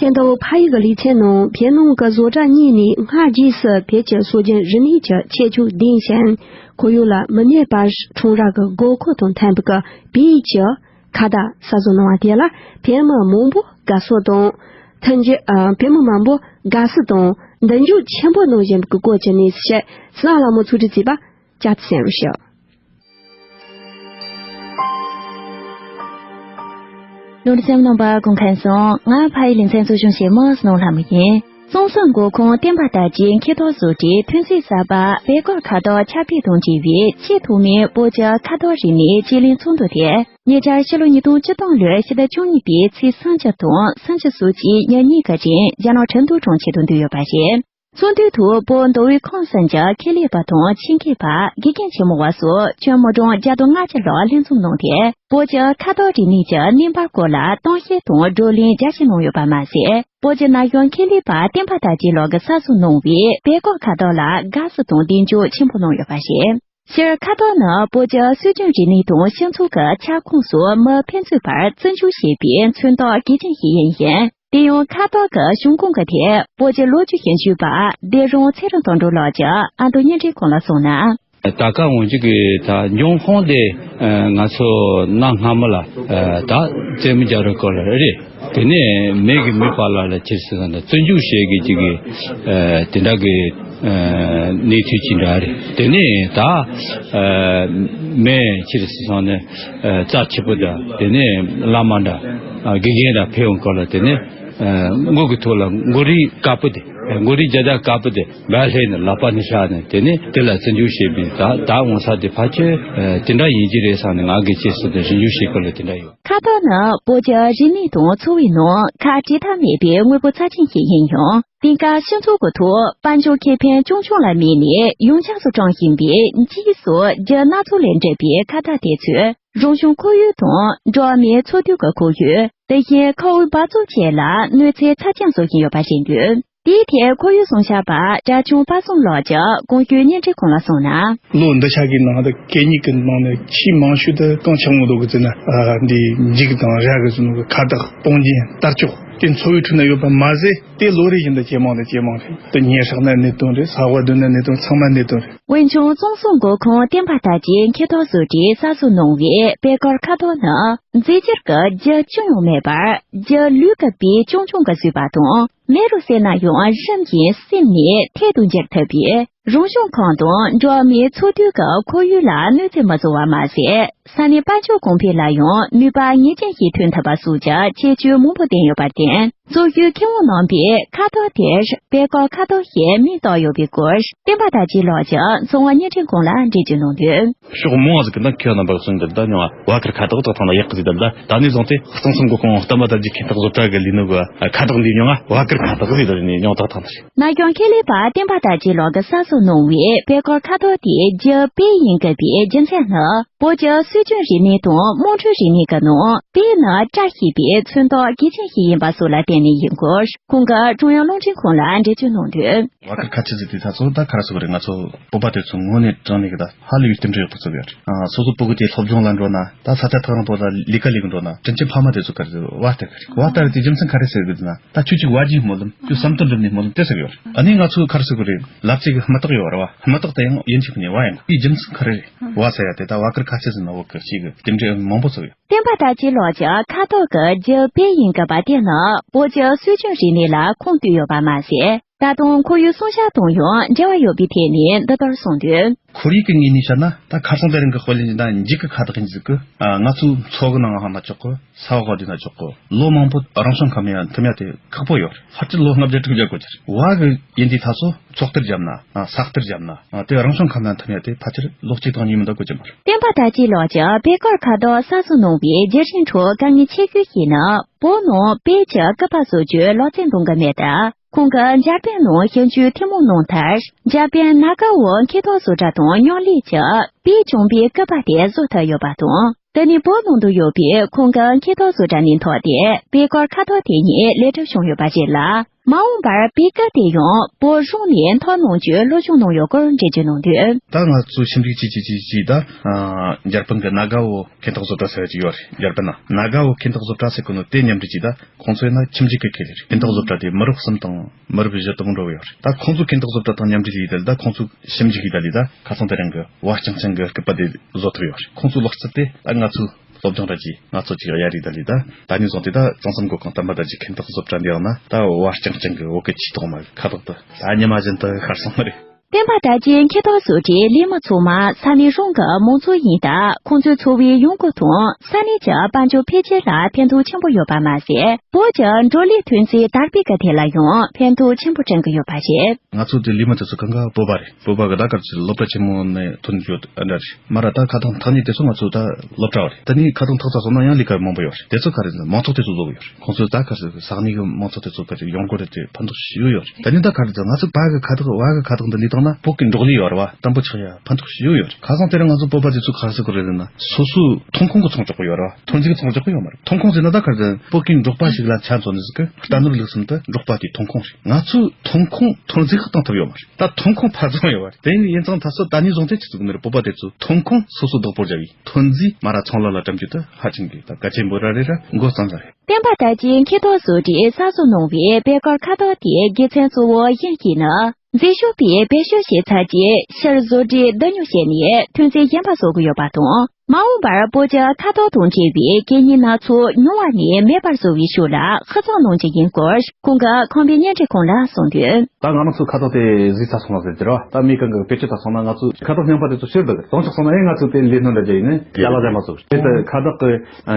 ཐེངས་འདིའི་ཕ་ཡུལ་གྱི་ལེ་ཚན་ནང་བོད་ནང་གི་བཟོ་གྲྭ་གཉིས་ནས་སྔ་རྗེས་སུ་བོད་ཀྱི་སྲོལ་རྒྱུན་རིག་གནས་ཀྱི་ཁྱད་ཆོས་ལྡན་ཞིང་། ཁོར་ཡུག་ལ་མི་གནོད་པར་ཁྲོམ་ར་གི་དགོས་མཁོ་དང་མཐུན་པའི་བེའུ་གི་ཁ་བརྡ་གསར་བཟོ་གནང་བ་དེ་ལ་བོད་མི་མང་པོ་དགའ་བསུ་དང་། མཐུན་འགྱུར། ཨ། བོད་མི་མང་པོ་དགའ་བསུ་དང་མདུན་ཅོག་ཆེན་པོ་གནང་བཞིན་པའི་སྐོར་གྱི་གནས་ཚུལ་ཞིག་གསང་ལྷ་མོ་ཚོགས་སྒྲིག་བྱས་པ། བཅར་ཏེ་གསན་རོགས་ཞུ། རླུང་འཕྲིན་གསན་མཁན་རྣམ་པ་སྐུ་ཁམས་བཟང་། ང་ཕ་ཡུལ་ལེ་ཚན་གཙོ་སྐྱོང་བྱེད་མི་སྣང་ལྷ་མོ་ཡིན། གཙང་གསུམ་འགོ་ཁུངས་བསྟན་པ་དར་རྒྱས་མཁས་དབང་བཟོ་གྲྭའི་ཐོན་རྫས་གསར་པ་བོད་སྐོར་ཁ་བརྡ་ཁྱབ་སྤེལ་དང་འབྲེལ་བའི་ཆེས་ཐོག་མའི་བོད་ཀྱི་ཁ་བརྡ་རིག་གནས་དཔྱད་གླེང་ཚོགས་འདུ་དེ་ཉེ་ཆར་ཕྱི་ལོ་ཉིས་སྟོང་བཅུ་སྟོང་ལོའི་ཕྱི་ཟླ་བཅུ་གཉིས་པའི་ཚེས་སུམ་ཅུ་དང་སུམ་ཅུ་སོ་གཅིག་ཉིན་གཉིས་ཀྱི་རིང་རྒྱ་ནག་ཁྲིན་ཏུའུ་གྲོང་ཁྱེར་དུ་འདུས་ཡོད་པ་རེད། ཚོགས་འདུའི་ཐོག་བོད་མདོ་དབུས་ཁམས་གསུམ་གྱི་ཁེ་ལས་པ་དང་ཆེད་མཁས་པ། དགེ་རྒན་ཆེན་མོ་བ་སོགས་ཁྱོན་མི་གྲངས་བརྒྱ་དང་ལྔ་བཅུ་ལྷག་ལྷན་འཛོམས་གནང་སྟེ། བོད་ཀྱི་ཁ་བརྡ་རིག་གནས་ཀྱི་གནས་བབ་སྐོར་ལ་གཏམ་བཤད་དང་བགྲོ་གླེང་རྒྱ་ཆེ་གནང་ཡོད་པ་མ་ཟད། བོད་ཀྱི་ན་གཞོན་ཁེ་ལས་པ་བསྟན་པ་དར་རྒྱས་ལགས་ཀྱིས་གསར་བཟོ་གནང་བའི་བོད་སྐོར་ཁ་བརྡ་ལ་དགའ་བསུ་དང་གདེང་འཇོག་ཆེན་པོ་གནང་ཡོད་པ་རེད། སྤྱིར་ཁ་བརྡ་ནི་བོད་ཀྱི་སྲོལ་རྒྱུན་རིག་གནས་དང་སྤྱི་ཚོགས་ཀྱི་ཁྱབ་ཁོངས་སུ་མི་ཕན་ཚུན་བར་བརྩི་འཇོག་བྱེད་པའི་མཚོན་རྟགས་གལ་ཆེན་ཞིག་ཡིན་ཞིང་། དེ་ཡང་ཁ་བརྡ་གི་གཞུང་ཁུངས་ཀྱི་ཐད་བོད་ཀྱི་ལོ་རྒྱུས་ཞིབ་འཇུག་པ་སྡེ་རོང་ཚེ་རིང་དོན་གྲུབ་ལགས་ཀྱིས་ཨ་མདོ་བརྙན་འཕྲིན་ཁང་ལ་གསུངས་ན། ད་ག་འོང་ཅིག་གི་ད་འབྱུང་ཁུངས་དེ་ང་ཚོ་གནའ་སྔ་མོ་ལ་ད་རྩེད་མོ་རྒྱག་རེས་སྐོར་ལ་རེད། དེ་ནས་མི་གི་མི་བར་ལ་ལ་ཁྱེར་སོང་ན་བརྩི་འཇོག་བྱེད་གི་ཅིག་གི་དེ་འདྲ་གི་གནས་ཚུལ་ཅིག་འདྲ་རེད། དེ་ནས་ད་མི་ཁྱེར་སོང་ན་རྩ་ཆེ་པོ་འདྲ། དེ་ནས་བླ་མ་འདྲ། དགེ་རྒན་འདྲ་ཕེབས་འོང་སྐོར་ལ་དེ་ནས་མགོ་གི་ཐོག་ལ་མགོ་རིལ་དཀར་པོ་དེ། མགོ་རིལ་བརྒྱ་ཆ་དཀར་པོ་དེ་སྦལ་ལྷས་ནས་ལག་པ་ནས་བཞག་ནས། དེ་ནས་དེ་ལ་བརྩི་འཇོག་བྱས་པའི་ད་ད་འོང་ས་དེ་ཕལ་ཆེར་དེ་འདྲ་ཡིན་གྱི་རེད་བསམ་ནས། ང་གི་རྗེས་སུ་དེ་ཞིབ་འཇུག་བྱེད་སྐོར་ལ་དེ་འདྲ་ཡོད། ཁ་དོག་ནི་བོད་ཀྱི་རིག་གནས་དང་འཚོ་བའི་ནང་ཁ་བྲལ་ཐབས་མེད་པའི་དངོས་པོ་རྩ་ཆེན་ཞིག་ཡིན་ཡང་། གཏན་འཁེལ་སྤྱི་ཚོགས་ཀྱི་ཐོག་དཔལ་འབྱོར་ཁེ་ཕན་ཆུང་ཆུང་ལ་དམིགས་ནས་ཡོངས་ཁྱབ་སུ་བཀྲམ་བཞིན་པའི་འཇིགས་སུ་རྒྱུ་སྣ་ཚོགས་ལས་གྲུབ་པའི་ཁ་དོག་དེ་ཚོས་རང་བྱུང་ཁོར་ཡུག་དང་འགྲོ་བ་མིའི་འཚོ་སྡོད་ཀྱི་ཁོར་ཡུག། དེ་བཞིན་མཁའ་དབུགས་འབག་བཙོག་བཅས་ལ་གནོད་འཚེ་ཚབས་ཆེན་བཟོ་བཞིན་ཡོད་པ་ཤེས་འདུག་དེའི་ཐད་ཁོར་ཡུག་སྲུང་སྐྱོབ་པ་གྲྭ་ཆུང་དཔལ་བཟང་ལགས་ཀྱིས་གོང་ཞུས་བརྙན་འཕྲིན་ཁོངས་ལ་གསུངས་ན། ལོ་འདི་ཆ་གི་ནང་དུ་གད་སྙིགས་ཀྱི་ནང་ནས་ཆེས་མང་ཤོས་དེ་གང་ཆགས་མོ་འདུག་གི་ཟེར་ན། ཨ། འདི་འགྱིག་དང་ར་གི་ཟེར་ནོ་གི་ཁ་དོག་སྤུངས་རྒྱན་དར་ལྕོག་དེ་འཚོ་བའི་ཁྲོད་ན་ཡོད་པ་མ་ཟད། དེ་ལོ་རེ་བཞིན་དུ་ཇེ་མང་དུ་ཇེ་མང་རེད། དེ་སྙན་གྲགས་ན་གནད་དོན་རེད། ས་འོག་བསྡུ་ན་གནད་དོན། ཚང་མ་གནད་དོན་རེད། བོད་ལྗོངས་གཙང་གསུམ་མགོ་ཁུངས་བསྟན་པ་དར་རྒྱས་མཁས་རྟོགས་བཟོ་གྲྭས་གསར་བཟོ་གནང་བའི་པད་དཀར་ཁ་དོག་ནི། རྫས་འགྱུར་གྱི་རྒྱུ་ཅི་ཡང་མེད་པར། རྒྱུ་ལུད་ཀྱི་བུ་ཆུང་ཆུང་གིས་བཟོས་པ་དང་། མེ་རུ་བསྲེགས་ན་ཡང་རིམ་བཞིན་སིམ་ནས་ཐལ་དུ་འགྱུར་ཐུབ་པས། རང་བྱུང་ཁམས་དང་འགྲོ་བ་མིའི་འཚོ་སྡོད་ཀྱི་ཁོར་ཡུག་ལ་གནོད་འཚེ་མི་བཟོ་བ་མ་ཟད། ས་གནས་དཔལ་འབྱོར་གོང་འཕེལ་ལ་ཡང་ནུས་པ་ངེས་ཅན་ཞིག་ཐོན་ཐུབ་པ་སོགས་ཀྱི་ཁྱད་ཆོས་མང་པོ་ལྡན་ཡོད་པར་བརྟེན། རྫོང་ཤོད་མཁས་དབང་རྣམ་པས་ཁ་དོག་དེར་པད་དཀར་ཁ་དོག་ཞེས་མིང་བཏགས་ཡོད་པའི་སྐོར། བསྟན་པ་དར་རྒྱས་ལགས་ཀྱིས་གསང་བ་བརྙན་འཕྲིན་ཁང་ལ་འགྲེལ་བརྗོད་གནང་དོན། ཕྱོགས་མང་ཟིག་གི་ནང་མཁས་པ་རྣམ་པ་གསུང་གི་ད་མྱོང་བ་བ་དཀར་ཁ་དོག་དག་ཐང་ལ་ཡག་གི་ཟིག་ད་ལ། ད་ནས་བཟུང་སྟེ་གཙང་གསུམ་མགོ་ཁུངས་བསྟན་པ་དར་རྒྱས་མཁས་རྟོགས་བཟོ་གྲྭ་གི་ལས་ནོ་གི་ཁ་དོག་འདི་མྱོང་ང་བ་དཀར་ཁ་དོག་ཟིག་ད་ནས་མྱོང་དག་ཐང་ད་རེད། ན་གཞོན་ཁེ་ལས་པ་བསྟན་པ་དར་རྒྱས་ལགས་ཀྱིས་གསར་བཟོ་གནང་བའི་པད་དཀར་ཁ་དོག་དེའི་རྒྱུ་བལ་ཡིན་དགོས་པའི་རྒྱུ་མཚན་ནི། བོད་ཀྱི་སྲོལ་རྒྱུན་རིག་གནས་དང་དམངས་ཁྲོད་རིག་གནས་ཀྱི་ནང་བལ་ནི་བཀྲ་ཤིས་པའི་མཚོན་རྟགས་གལ་ཆེན་ཞིག་ཡིན་པ་སོགས་ལ་བརྟེན་ནས་ཡིན་སྐོར། ཁོང་གིས་ཀྲུང་དབྱང་རླུང་འཕྲིན་ཁང་ལ་འགྲེལ་བརྗོད་གནང་དོན། བ་དཀར་ཁ་ཆེ་ཟིག་དེ་ད་ཚོ་ད་ག་རེ་ཟེར་དགོས་རེད། ང་ཚོ་བོད་པ་དེ་ཚོ་དངོས་གནས་དྲང་གནས་ཀྱི་ད་ཧ་ལས་པའི་རྟེན་འབྲེལ་ཡག་པོ་བརྩི་གི་ཡོད་རེད། ཨ། སོ་སོ་ཕྲུ་གུ་དེ་སློབ་སྦྱོང་ལ་འགྲོ་ན། ད་ས་ཆ་ཐག་རིང་པོ་ལ་ལས་ཀ་ལས་གི་འགྲོ་ན། དྲིན་ཆེན་ཕ་མ་དེ་ཚོ་ག་རེ་ཟེར། བ་སྟེར་གི་རེད། བ་སྟེར་དེ་རྒྱུ་མཚན་ག་རེ་ཟེར་གི་འདུག་ན། ད་ཁྱོད་ཅིག་བ་རྒྱུའི་སྨོན་ལམ་དེ་ཟེར་གི་ཡོད་རེད། ཨ་ནི་ང་ཚོ་ག་རེ་ཟེར་གི་རེད། ལབ་ཙེ་གི་སྨུ་ཏོག་ཡོད་རེད་བ། སྨུ་ཏོག་དེ་ཡང་ཡིན་གཅིག་ནས་བ་ཡིན། དེའི་རྒྱུ་མཚན་ག་རེ་རེད། བ་ཟེར་ཡ་དེ་ད་བ་དཀར་ཁ་ཆེ་ཟེར་ན་འོག་གི་ཅིག་གི་རྟེན་འབྲེལ་མང་པོ་ཚོ་ཡོད། བསྟན་པ་དར་རྒྱས་ལགས་ཀྱིས་ཁ་དོག་གི་རྒྱུ་བལ་ཡིན་དགོས་པ་དེ་ནི་བོད་ཀྱི་སྲོལ་རྒྱུན་རིག་གནས་ལ་ཁུངས་གཏུགས་ཡོད་པ་མ་ཟད། ད་དུང་ཁོར་ཡུག་སྲུང་སྐྱོབ་དང་ཡང་འབྲེལ་བ་ཡོད་པའི་ཐད་ནས་འདི་ལྟར་གསུངས་དོན། ཁོར་ཡུག་གི་ངོས་ནས་བཤད་ན། ད་ཁ་སང་དེ་རིང་གི་དཔེ་ལེན་ན་འགྱིག་གི་ཁ་དོག་ཡིན་ཟིག་གི། ཨ། ང་ཚོའི་མཚོ་གི་ནང་ང་ཧ་མ་ཆོག་གི། ས་འོག་བསྡུས་ན་ཆོག་གི། ལོ་མང་པོ་རང་བྱུང་ཁམས་ཡང་ཐིམ་ཡ་དེ་ཁག་པོ་ཡོད་རེད། ཕལ་ཆེར་ལོ་ལྔ་བརྒྱ་དྲུག་བརྒྱ་འགོར་གྱི་རེད། བ་གི་ཡིན་དུས་ད་སོ་མཚོ་གཏེར་བརྒྱབ་ན། ཨ། ས་གཏེར་བརྒྱབ་ན། ཨ། དེ་རང་བྱུང་ཁམས་ཡང་ཐིམ་ཡ་དེ་ཕལ་ཆེར་ལོ་གཅིག་དང་གཉིས་མིན་ད་འགོར་གྱི་མ་རེད། བསྟན་པ་དར་རྒྱས་ལགས་ཀྱིས་པད་དཀར་ཁ་དོག་གསར་བཟོ་གནང་བའི་བརྒྱུད་རིམ་ཁྲོད་དཀའ་ངལ་ཆེ་ཤོས་ཤིག་ནི། བོད་ནང་བལ་གྱི་སྐུད་པ་བཟོ་རྒྱུའི་ལག་རྩལ་འདང་གི་མེད་སྟབས། ཁོང་གིས་འཇར་པན་ནང་ཞིབ་འཇུག་ཐུན་མོང་གནང་མཐར། འཇར་པན་ན་ག་འོ་མཁས་རྟོགས་བཟོ་གྲྭ་དང་མཉམ་ལས་ཀྱིས་བལ་བྱུང་བའི་སྐུད་པ་དེ་བཟོ་ཐུབ་ཡོད་པ་དང་། དེ་ནི་བོད་ནང་དུ་ཡོད་པའི་ཁོང་གི་མཁས་རྟོགས་བཟོ་གྲྭ་ནས་ཐོགས་ཏེ་པད་དཀར་ཁ་དོག་དེ་ཉིད་ལེགས་གྲུབ་བྱུང་ཡོད་པ་རེད་ལ། མ་འོངས་པར་བལ་སྐུད་དེ་ཡང་བོད་གཞུང་ནས་འཐོར་གནང་རྒྱུའི་སློབ་སྦྱོང་གནང་ཡོད་སྐོར་འགྲེལ་བརྗོད་གནང་དོན། ད་ང་ཚོས་ཞིབ་འཇུག་བྱེད་ཀྱི་ཅིག་ཅིག་ཅིག་ད། ཨ། འཇར་པན་གྱི་ན་ག་འོ་མཁས་རྟོགས་བཟོ་གྲྭ་ཟེར་བ་ཅིག་ཡོད་རེད། འཇར་པན་ན་ན་ག་འོ་མཁས་རྟོགས་བཟོ་གྲྭ་ཟེར་གོ་ནོ་དེ་མཉམ་འབྲེལ་གྱིས་ད། ཁོང་ཚོ་ཡིན་ན་ཁྱིམ་རྒྱུད་ཀྱི་ཁེ་ལས་རེད། མཁན་ཐོག་བཟོ་གྲྭ་དེ་མི་རབས་གསུམ་དང་མི་རབས་བཞི་དང་པོ་འགྲོ་གི་ཡོད་རེད། ད་ཁོང་ཚོ་མཁན་ཐོག་བཟོ་གྲྭ་དང་མཉམ་འབྲེལ་བྱས་ཏེ་ད་ཁོང་ཚོ་ཞིབ་འཇུག་བྱས་ཏེ་ད་ལས་ད་ཁ་སང་དེ་རིང་གི་བ་རྐྱང་རྐྱང་གི་སྐུད་པ་དེ་བཟོ་ཐུབ་ཡོད་རེད། ཁོང་ཚོའི་ལག་རྩལ་དེ་ད་ང་ཚོའི་སློབ་སྦྱོང་ར་གྱིས་ང་ཚོ་ཅིག་གཡར་རེད། ད་ལས་ད་ད་ནས་བཟུང་སྟེ་ད་གཙང་གསུམ་མགོ་ཁུངས་བསྟན་པ་དར་རྒྱས་མཁན་ཐོག་བཟོ་གྲྭ་འདི་ཡང་ན་ད་བ་རྐྱང་རྐྱང་གི་བོད་སྐད་ཆེས་ཐོག་མ་ཁ་ཐོག་ཏུ་ད་ཉི་མ་བཞིན་དུ་ཤར་སོང་བ་རེད། བསྟན་པ་དར་རྒྱས་མཁས་རྟོགས་བཟོ་གྲྭའི་ལས་མི་ཚང་མ་ས་གནས་རང་གི་མང་ཚོགས་ཡིན་སྟབས། ཁོང་ཚོའི་འཚོ་བའི་ཡོང་སྒོ་དང་ས་གནས་ཀྱི་དཔལ་འབྱོར་འཕེལ་རྒྱས་ལ་ཕན་ཐོགས་ཆེན་པོ་ཡོད་པ་མ་ཟད། བོད་ཀྱི་འབྲོག་ལས་ཐོན་རྫས་དར་སྤེལ་གྱི་ཐད་ལ་ཡང་ཕན་ཐོགས་ཆེན་པོ་བསྐྲུན་གྱི་ཡོད་པ་རེད། ང་ཚོ་དེ་ལས་མི་དེ་ཚོ་གང་ག་བོད་པ་རེད། བོད་པ་གི་ད་གར་ཚོད་སློབ་གྲྭ་ཆེན་མོ་ནས་ཐོན་ཡོད་འདྲ་རེད། མ་ར་ད་ཁ་ཐང་ཐག་ཉེ་དེ་ཚོ་ང་ཚོ་ད་སློབ་གྲྭ་བ་རེད། ད་ནི་ཁ་ཐང་ཐག་ཚ་སོང་ན་ཡང་ལས་ཀ་མང་པོ་ཡོད་རེད། དེ་ཚོ་ག་རེ་ཟེར་ན་མང་ཚོགས་དེ་ཚོ་བཟོ་གི་ཡོད་རེད། ཁོང་ཚོས་ད་ག་རེ་ཟེར་ས་གནས་ཀྱི་མང་ཚོགས་དེ་ཚོ་ག་རེ་ཡོང་སྒོ་རེད་དེ་ཕན་ཐོགས་ཞེ་པོ་ཡོད་རེད། ད་ནི་ད་ག་རེ་ཟེར་ང་ཚོ་བ་གི་ཁ་ཐག་བ་གི་ཁ་ཐག་འདི་ལས་བཏང་ན་བོད་ཀྱི་འབྲོག་ལས་ཡོད་རེད་བ། དམ་པོ་ཆགས་ཡ་ཕན་ཐོགས་ཞེ་པོ་ཡོད་རེད། ཁ་སང་དེ་རིང་ང་ཚོ་བོད་པ་དེ་ཚོ་ག་རེ་ཟེར་གི་རེད་ཟེར་ན་སོ་སོའི་ཐོན་ཁུངས་ཀྱི་ཚོང་རྒྱག་གི་ཡོད་རེད་བ། ཐོན་རྫས་ཀྱི་ཚོང་རྒྱག་གི་ཡོད་མ་རེད། ཐོན་ཁུངས་ཟེར་ན་ད་ག་རེ་ཟེར་བོད་ཀྱི་འབྲོག་པ་ཞིག་ལ་ཆ་མཚོན་ནས་ཟེར་གི་རྟ་ནོར་ལུག་གསུམ་དུ་འབྲོག་པ་དེའི་ཐོན་ཁུངས་རེད། ང་ཚོའི་ཐོན་ཁུངས་ཐོན་རྫས་ཀྱི་བཏང་ཐུབ་ཡོད་མ་རེད། ད་ཐོན་ཁུངས་ཕར་བཙོང་ཡོད་བ་རེད། དེ་ཡིན་ཙང་ད་སོ་ད་ནས་བཟུང་སྟེ་ཅི་ཟེར་གི་ནི་རེད། བོད་པ་དེ་ཚོ་ཐོན་ཁུངས་སོ་སོ་བདག་པོ་རྒྱབ་ཡིན། ཐོན་རྫས་མ་ར་ཚོང་ལམ་ལ་བཀྲམ་རྒྱུ་དེ་ཧ་ཅང་གི་ད་གལ་ཆེན་པོ་ར་རེད་ར་མགོ་བརྩམས་ས་རེད། བསྟན་པ་དར་རྒྱས་མཁས་རྟོགས་བཟོ་གྲྭས་གསར་བཟོ་གནང་བའི་པད་དཀར་ཁ་དོག་དེའི་དགེ་མཚན་གཙོ་བོ་གཞན་ཞིག་ནི། རྫས་ཤོག་པས་བེད་སྤྱོད་བྱས་ཚར་རྗེས་ཕྱིར་བཟོ་གྲྭས་བསྡུ་ཉོ་བྱས་ནས་ཐོན་རྫས་གཞན་པ་བཟོ་གི་ཡོད་པ་དང་། མ་འོངས་པར་བོད་ཀྱི་ཁ་དོག་དང་འབྲེལ་བའི་གད་སྙིགས་སྣ་ཚོགས་ཉུང་བ་ནས་མེད་པར་བཟོ་བའི་ཕྱོགས་ལ་ཧུར་བརྩོན་གནང་རྒྱུ་ཡིན་སྐོར་ཁོང་གིས་ཁམས་པའི་བརྙན་འཕྲིན་ཁང་ལ་གསུངས་དོན། ད་ང་རང་ཚོའི་ཁ་དོག་དེ་བཟོས་ཚར་སོང་ན་ཟེར་གྱི་རེད་བ། ད་མི་གང་གི་བེད་སྤྱོད་བཏང་སོང་ན་ང་ཚོའི་ཁ་དོག་རྙིང་པ་དེ་ཚོ་ཕྱིར་བསྡུ་གི་རེད། གང་ཆགས་སོང་ན་ཨེ་ང་ཚོས་དེ་ལས་སྣོན་འདྲ་བྱས་ཡིན་ནའི་ཅ་ལག་ཅན་མ་བཟོ་གི་རེད། དེ་ཁ་དོག་གི་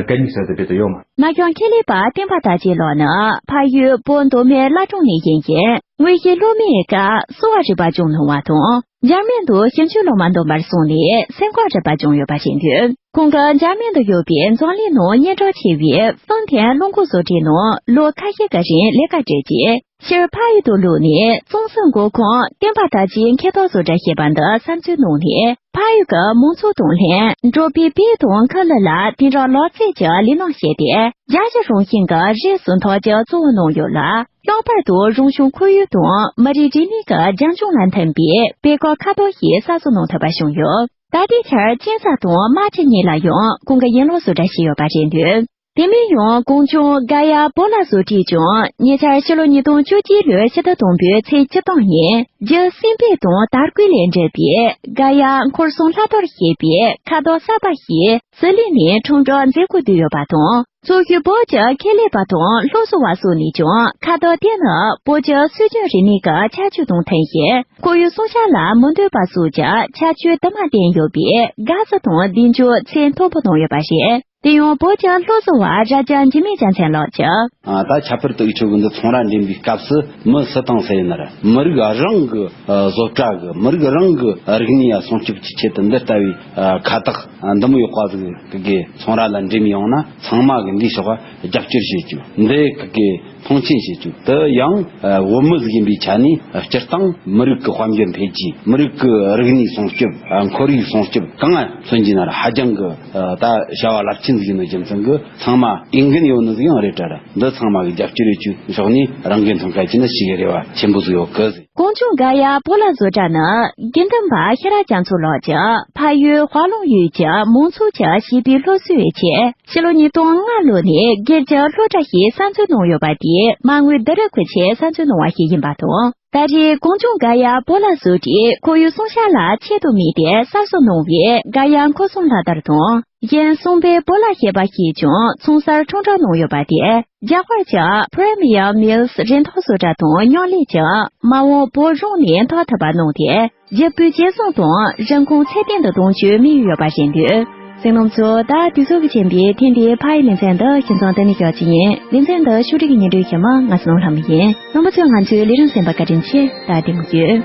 གད་སྙིགས་ཟེར་དེ་བེད་དུ་ཡོད་མ། ན་གཞོན་ཁེ་ལས་པ་བསྟན་པ་དར་རྒྱས་ལགས་ནི་ཕ་ཡུལ་བོད་མདོ་སྨད་བླ་བྲང་ནས་ཡིན་ཞིང་། དངོས་གཞི་སློབ་མའི་སྐབས་གསོ་བ་རིག་པ་སྦྱོང་གནང་བ་དང་། འཇར་མན་དུ་ཞིབ་འཇུག་སློབ་མ་འདུམ་པར་སོང་ནས་སེམས་ཁམས་རིག་པ་སྦྱོང་ཡོད་པ་ཞིག་འདུག་ཁོང་གིས་འཇར་མན་དུ་ཡོད་པའི་འཛམ་གླིང་ནང་སྙན་གྲགས་ཆེ་བའི་ཧྥང་ཐན་རླངས་འཁོར་བཟོ་གྲྭའི་ནང་ལོ་ཁ་ཤས་ཀྱི་རིང་ལས་ཀ་བསྒྲུབས་རྗེས། ཕྱིར་ཕ་ཡུལ་དུ་ལོག་ནས་གཙང་གསུམ་མགོ་ཁུངས་བསྟན་པ་དར་རྒྱས་མཁས་རྟོགས་བཟོ་གྲྭ་ཞེས་པ་འདི་གསར་འཛུགས་གནང་ནས། ཕ་ཡུལ་གྱི་མང་ཚོགས་དང་ལྷན་འབྲོག་པའི་བེའུ་དང་ཁུ་ལུ་ལ་དེང་རབས་ལག་རྩལ་གྱི་ལས་རྣམ་བཤད་དེ། རྒྱལ་སྤྱི་རང་བཞིན་གྱི་རིགས་སུ་མཐུན་གྱི་གཙོ་བོ་གནང་ཡོད་ལ། ལྷག་པར་དུ་རང་བྱུང་ཁོར་ཡུག་དང་མི་རིགས་རིག་གནས་ཀྱི་རྒྱབ་ལྗོངས་ལ་མཐུན་པའི་དཔེ་ཁག་ཁ་དོག་ཞིག་གསར་བཟོ་གནང་ཐུབ་པ་བྱུང་ཡོད། ད་ལྟའི་ཆར་གཅན་ཚ་དང་རྨ་ཆུ་གཉིས་ལ་ཡང་ཁོང་གིས་ཡན་ལག་བཟོ་གྲྭ་ཞིག་ཡོད་པ་རེད་འདུག་དེ་མིན་ཡང་གངས་ལྗོངས་ག་ཡ་པོ་ལ་བཟོ་གྲྭས་ཀྱང་ཉེ་ཆར་ཕྱི་ལོ་ཉིས་སྟོང་བཅུ་གཅིག་ལོའི་ཕྱི་ཟླ་དང་པོའི་ཚེས་བཅུ་སྟོང་ཉིན་རྒྱུ་སྲིན་བལ་དང་དར་གོས་ལས་གྲུབ་པའི་ག་ཡ་འཁོར་སྲུང་ལྷ་གཏོར་ཞེས་པའི་ཁ་དོག་གསར་པ་ཞིག་ཟི་ལིང་ནས་ཁྲོམ་སྒྲིག་མཛད་སྒོ་བསྡུས་ཡོད་པ་དང་། ཚོགས་ཞུགས་བོད་ཀྱི་ཁེ་ལས་པ་དང་སློབ་གསོ་བ་སོགས་ནས་ཀྱང་ཁ་དོག་དེ་ནི་བོད་ཀྱི་སྲོལ་རྒྱུན་རིག་གནས་ཀྱི་ཁྱད་ཆོས་དང་མཐུན་ཞིང་། ཁོར་ཡུག་སྲུང་སྐྱོབ་ལ་མི་འདོད་པ་སོགས་ཀྱི་ཁྱད་ཆོས་དུ་མ་ལྡན་ཡོད་པས་དགའ་བསུ་དང་གདེང་འཇོག་ཚད་མཐོ་པོ་གནང་ཡོད་པ་རེད། དེ་ཡང་བོད་ཀྱི་སློབ་གསོ་བ་རྭ་རྒྱ་འཇིགས་མེད་རྒྱལ་མཚན་ལགས་ཀྱིས། ཨ། ད་ཁྱད་པར་དུ་འུ་ཆོ་གི་འདི་ཚོང་ར་འགྲེམས་པའི་སྐབས་སུ་མི་སུ་དང་སུ་ཡིན་ན་ར་མི་རིགས་རང་གི་ཨ་བཟོ་གྲྭ་གི་མི་རིགས་རང་གི་རིག་གནས་ཡ་སྲུང་སྐྱོབ་ཀྱི་ཆེད་དུ་འདི་ལྟ་བུའི་ཨ་ཁ་བཏགས་ཨ་འདི་མོ་ཡག་པ་ཟིག་གི་ཚོང་ར་ལ་འགྲེམས་ཡོང་ན། ཚང་མ་གི་འདིའི་ཕྱོགས་རྒྱབ་སྐྱོར་བྱེད་རྒྱུ། འདི་གི་མཐོང་ཆེན་བྱེད་རྒྱུ། དེ་ཡང་ཨ་བོད་མི་ཟིག་ཡིན་པའི་ཆ་ནས་སྤྱིར་བཏང་མི་རིགས་ཀྱི་དཔལ་འབྱོར་འཕེལ་རྒྱས། མི་རིགས་ཀྱི་རིག་གནས་སྲུང་སྐྱོབ། ཨ་ཁོར་ཡུག་སྲུང་སྐྱོབ་གང་ང་མཚོན་རྒྱུ་ན་ར་ཧ་ཅང་གི་ཨ་ད་བྱ་བ་རླབས་ཆེན་ཟིག་ཡིན་ནོ་རྒྱུ་མཚན་གྱིས། ཚང་མ་འོས་འགན་ཡོད་ནི་ཟིག་ཡང་རེད་དྲ་ར། འདི་ཚང་མ་གི་རྒྱབ་སྐྱོར་ཡོད་རྒྱུའི་ཕྱོགས་ནས་རང་འགན་མཚོན་མཁན་གྱི་ནི་ཞིག་རེ་བ་ཆེན་པོ་ཟིག་ཡོད་གི་ཟེར། གངས་ལྗོངས་ག་ཡ་པོ་ལ་བཟོ་གྲྭ་ནི་དགེ་འདུན་པ་ཤེས་རབ་རྒྱ་མཚོ་ལགས་ཀྱིས་ཕ་ཡུལ་ཧྭ་ལུང་ཡུལ་གྱི་མང་ཚོགས་ཀྱི་བྱིས་པའི་སློབ་གསོའི་ཆེད་ཕྱི་ལོ་ཉིས་སྟོང་ལྔ་ལོ་ནས་སྒེར་གྱི་སློབ་གྲྭ་ཞིག་གསར་འཛུགས་གནང་ཡོད་པ་དེ་མ་དངུལ་བསྡུ་རུབ་ཀྱི་ཆེད་གསར་འཛུགས་གནང་བ་ཞིག་ཡིན་པ་དང་། ད་རེས་གངས་ལྗོངས་ག་ཡ་པོ་ལ་བཟོ་གྲྭས་ཁོར་ཡུག་སྲུང་སྐྱོབ་ལ་ཆེད་དུ་དམིགས་ཏེ་གསར་བཟོ་གནང་བའི་ག་ཡ་འཁོར་སྲུང་ལྷ་དར་དང་། གཞན་སྲུང་བའི་པོ་ལ་ཞེས་པ་ཞིག་ཀྱང་ཚོང་སར་ཁྲོམ་སྒྲིག་གནང་ཡོད་པ་དེ། རྒྱ་གར་གྱི་Premier Mills རིན་ཐང་བཟོ་གྲྭ་དང་མཉམ་ལས་ཀྱིས་མ་འོངས་བོད་གཞུང་ནས་འཐོབ་ཐུབ་པ་གནང་སྟེ། བཞི་པོའི་ཇེ་བཟང་དང་རིན་གོང་ཚད་ལྡན་དུ་གཏོང་རྒྱུའི་དམིགས་ཡུལ་ཡོད་པ་རེད་འདུག་གསན་མཁན་ཚོ། ད་དུས་ཚོད་ཀྱིས་ཁྱོན་པའི་ཐེངས་འདིའི་ཕ་ཡི་ལེ་ཚན་འདི་ཁྱིམ་ཚང་བདེ་ནས་ཞོག་ཅིག་ཡིན། ལེ་ཚན་འདི་ཕྱོགས་སྒྲིག་གིས་སྙན་སྒྲོན་ཞུ་མི་ང་ཚོ་ནོར་ལྷ་མོ་ཡིན། རྣམ་པ་ཚོས་ང་ཚོའི་ལས་རིམ་གསན་པར་བཀའ་དྲིན་ཆེ། ད་བདེ་མོ་བྱོས།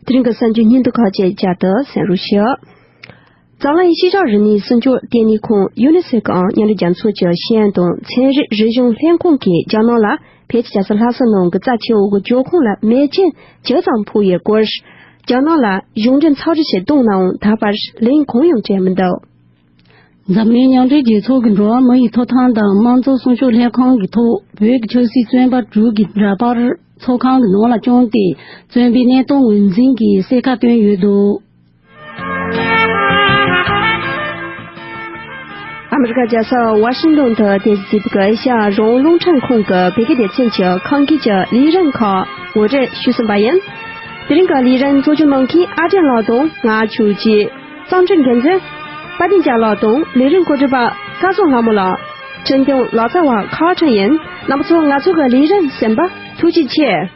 དེ་རིང་གི་གསར་འགྱུར་སྙིང་བསྡུས་ཁག་ཅིག་བསྐྱར་དུ་གསན་རོགས་ཞུ། འཛམ་གླིང་ཤེས་བྱ་རིག་གནས་སྲུང་སྐྱོབ་ལྟེ་གནས་ཁང་ཡུ་ནི་སེ་ཕོའི་མཉམ་འབྲེལ་རྒྱལ་ཚོགས་ཀྱི་ཤེས་ཡོན་དང་ཚན་རིག་རིག་གཞུང་ལྷན་ཁང་གིས་རྒྱ་ནག་ལ་བོད་ཀྱི་རྒྱལ་ས་ལྷ་ས་ནང་གི་རྩ་ཆེ་བོ་གི་ཇོ་ཁང་ལ་མེ་ཆེན་ཇི་ཙམ་ཕོག་ཡོད་སྐོར། རྒྱ་ནག་ལ་གཞུང་འབྲེལ་ཚགས་རིས་ཤིག་བཏོན་ནའང་ད་བར་ལན་གང་ཡང་སྤྲད་མི་འདུག་འཛམ་གླིང་མཉམ་འབྲེལ་རྒྱལ་ཚོགས་ཀྱི་འགྲོ་བ་མི་ཡི་ཐོབ་ཐང་དང་དམངས་གཙོ་སྲུང་སྐྱོབ་ལྷན་ཁང་གི་ཐོག་བོད་ཀྱི་ཆབ་སྲིད་བཙོན་པ་དྲུག་གི་འདྲ་པར་ཚོགས་ཁང་གི་ནང་ལ་བསྐྱངས་ཏེ། བཙོན་པའི་གནས་སྟངས་ངོས་འཛིན་གྱིས་གསལ་ཁ་བཏོན་ཡོད་འདུག་ཨ་མི་རི་ཀ་རྒྱལ་ས་ཝ་ཤིང་ཏོན་དུ་རྟེན་གཞི་བྱས་པའི་ཨེ་ཤ་ཡ་རང་དབང་རླུང་འཕྲིན་ཁང་གི་བོད་སྐད་སྡེ་ཚན་གྱི་ཁམས་སྐད་ཀྱི་ལས་རིམ་ཁག་ངོ་སྤྲོད་ཞུས་ཟིན་པ་ཡིན། དེ་རིང་གི་ལས་རིམ་གཙོ་སྐྱོང་གནང་མཁན་ཨ་བྲན་ལགས་དང་ང་ཆོས་ཀྱི་གཙང་སྒྲིག་འགན་འཛིན་དཔལ་ལྡན་རྒྱལ་ལགས་དང་ལས་རིམ་གོ་སྒྲིག་པ་སྐལ་བཟང་ལྷ་མོ་ལགས། འཕྲིན་སྐྱོང་ལག་རྩལ་བ་ཁ་བ་ཁྲིན་ཡིན། རྣམ་པ་ཚོ་ང་ཚོ་གི་ལས་རིམ་གསན་པ་ཐུགས་རྗེ་ཆེ།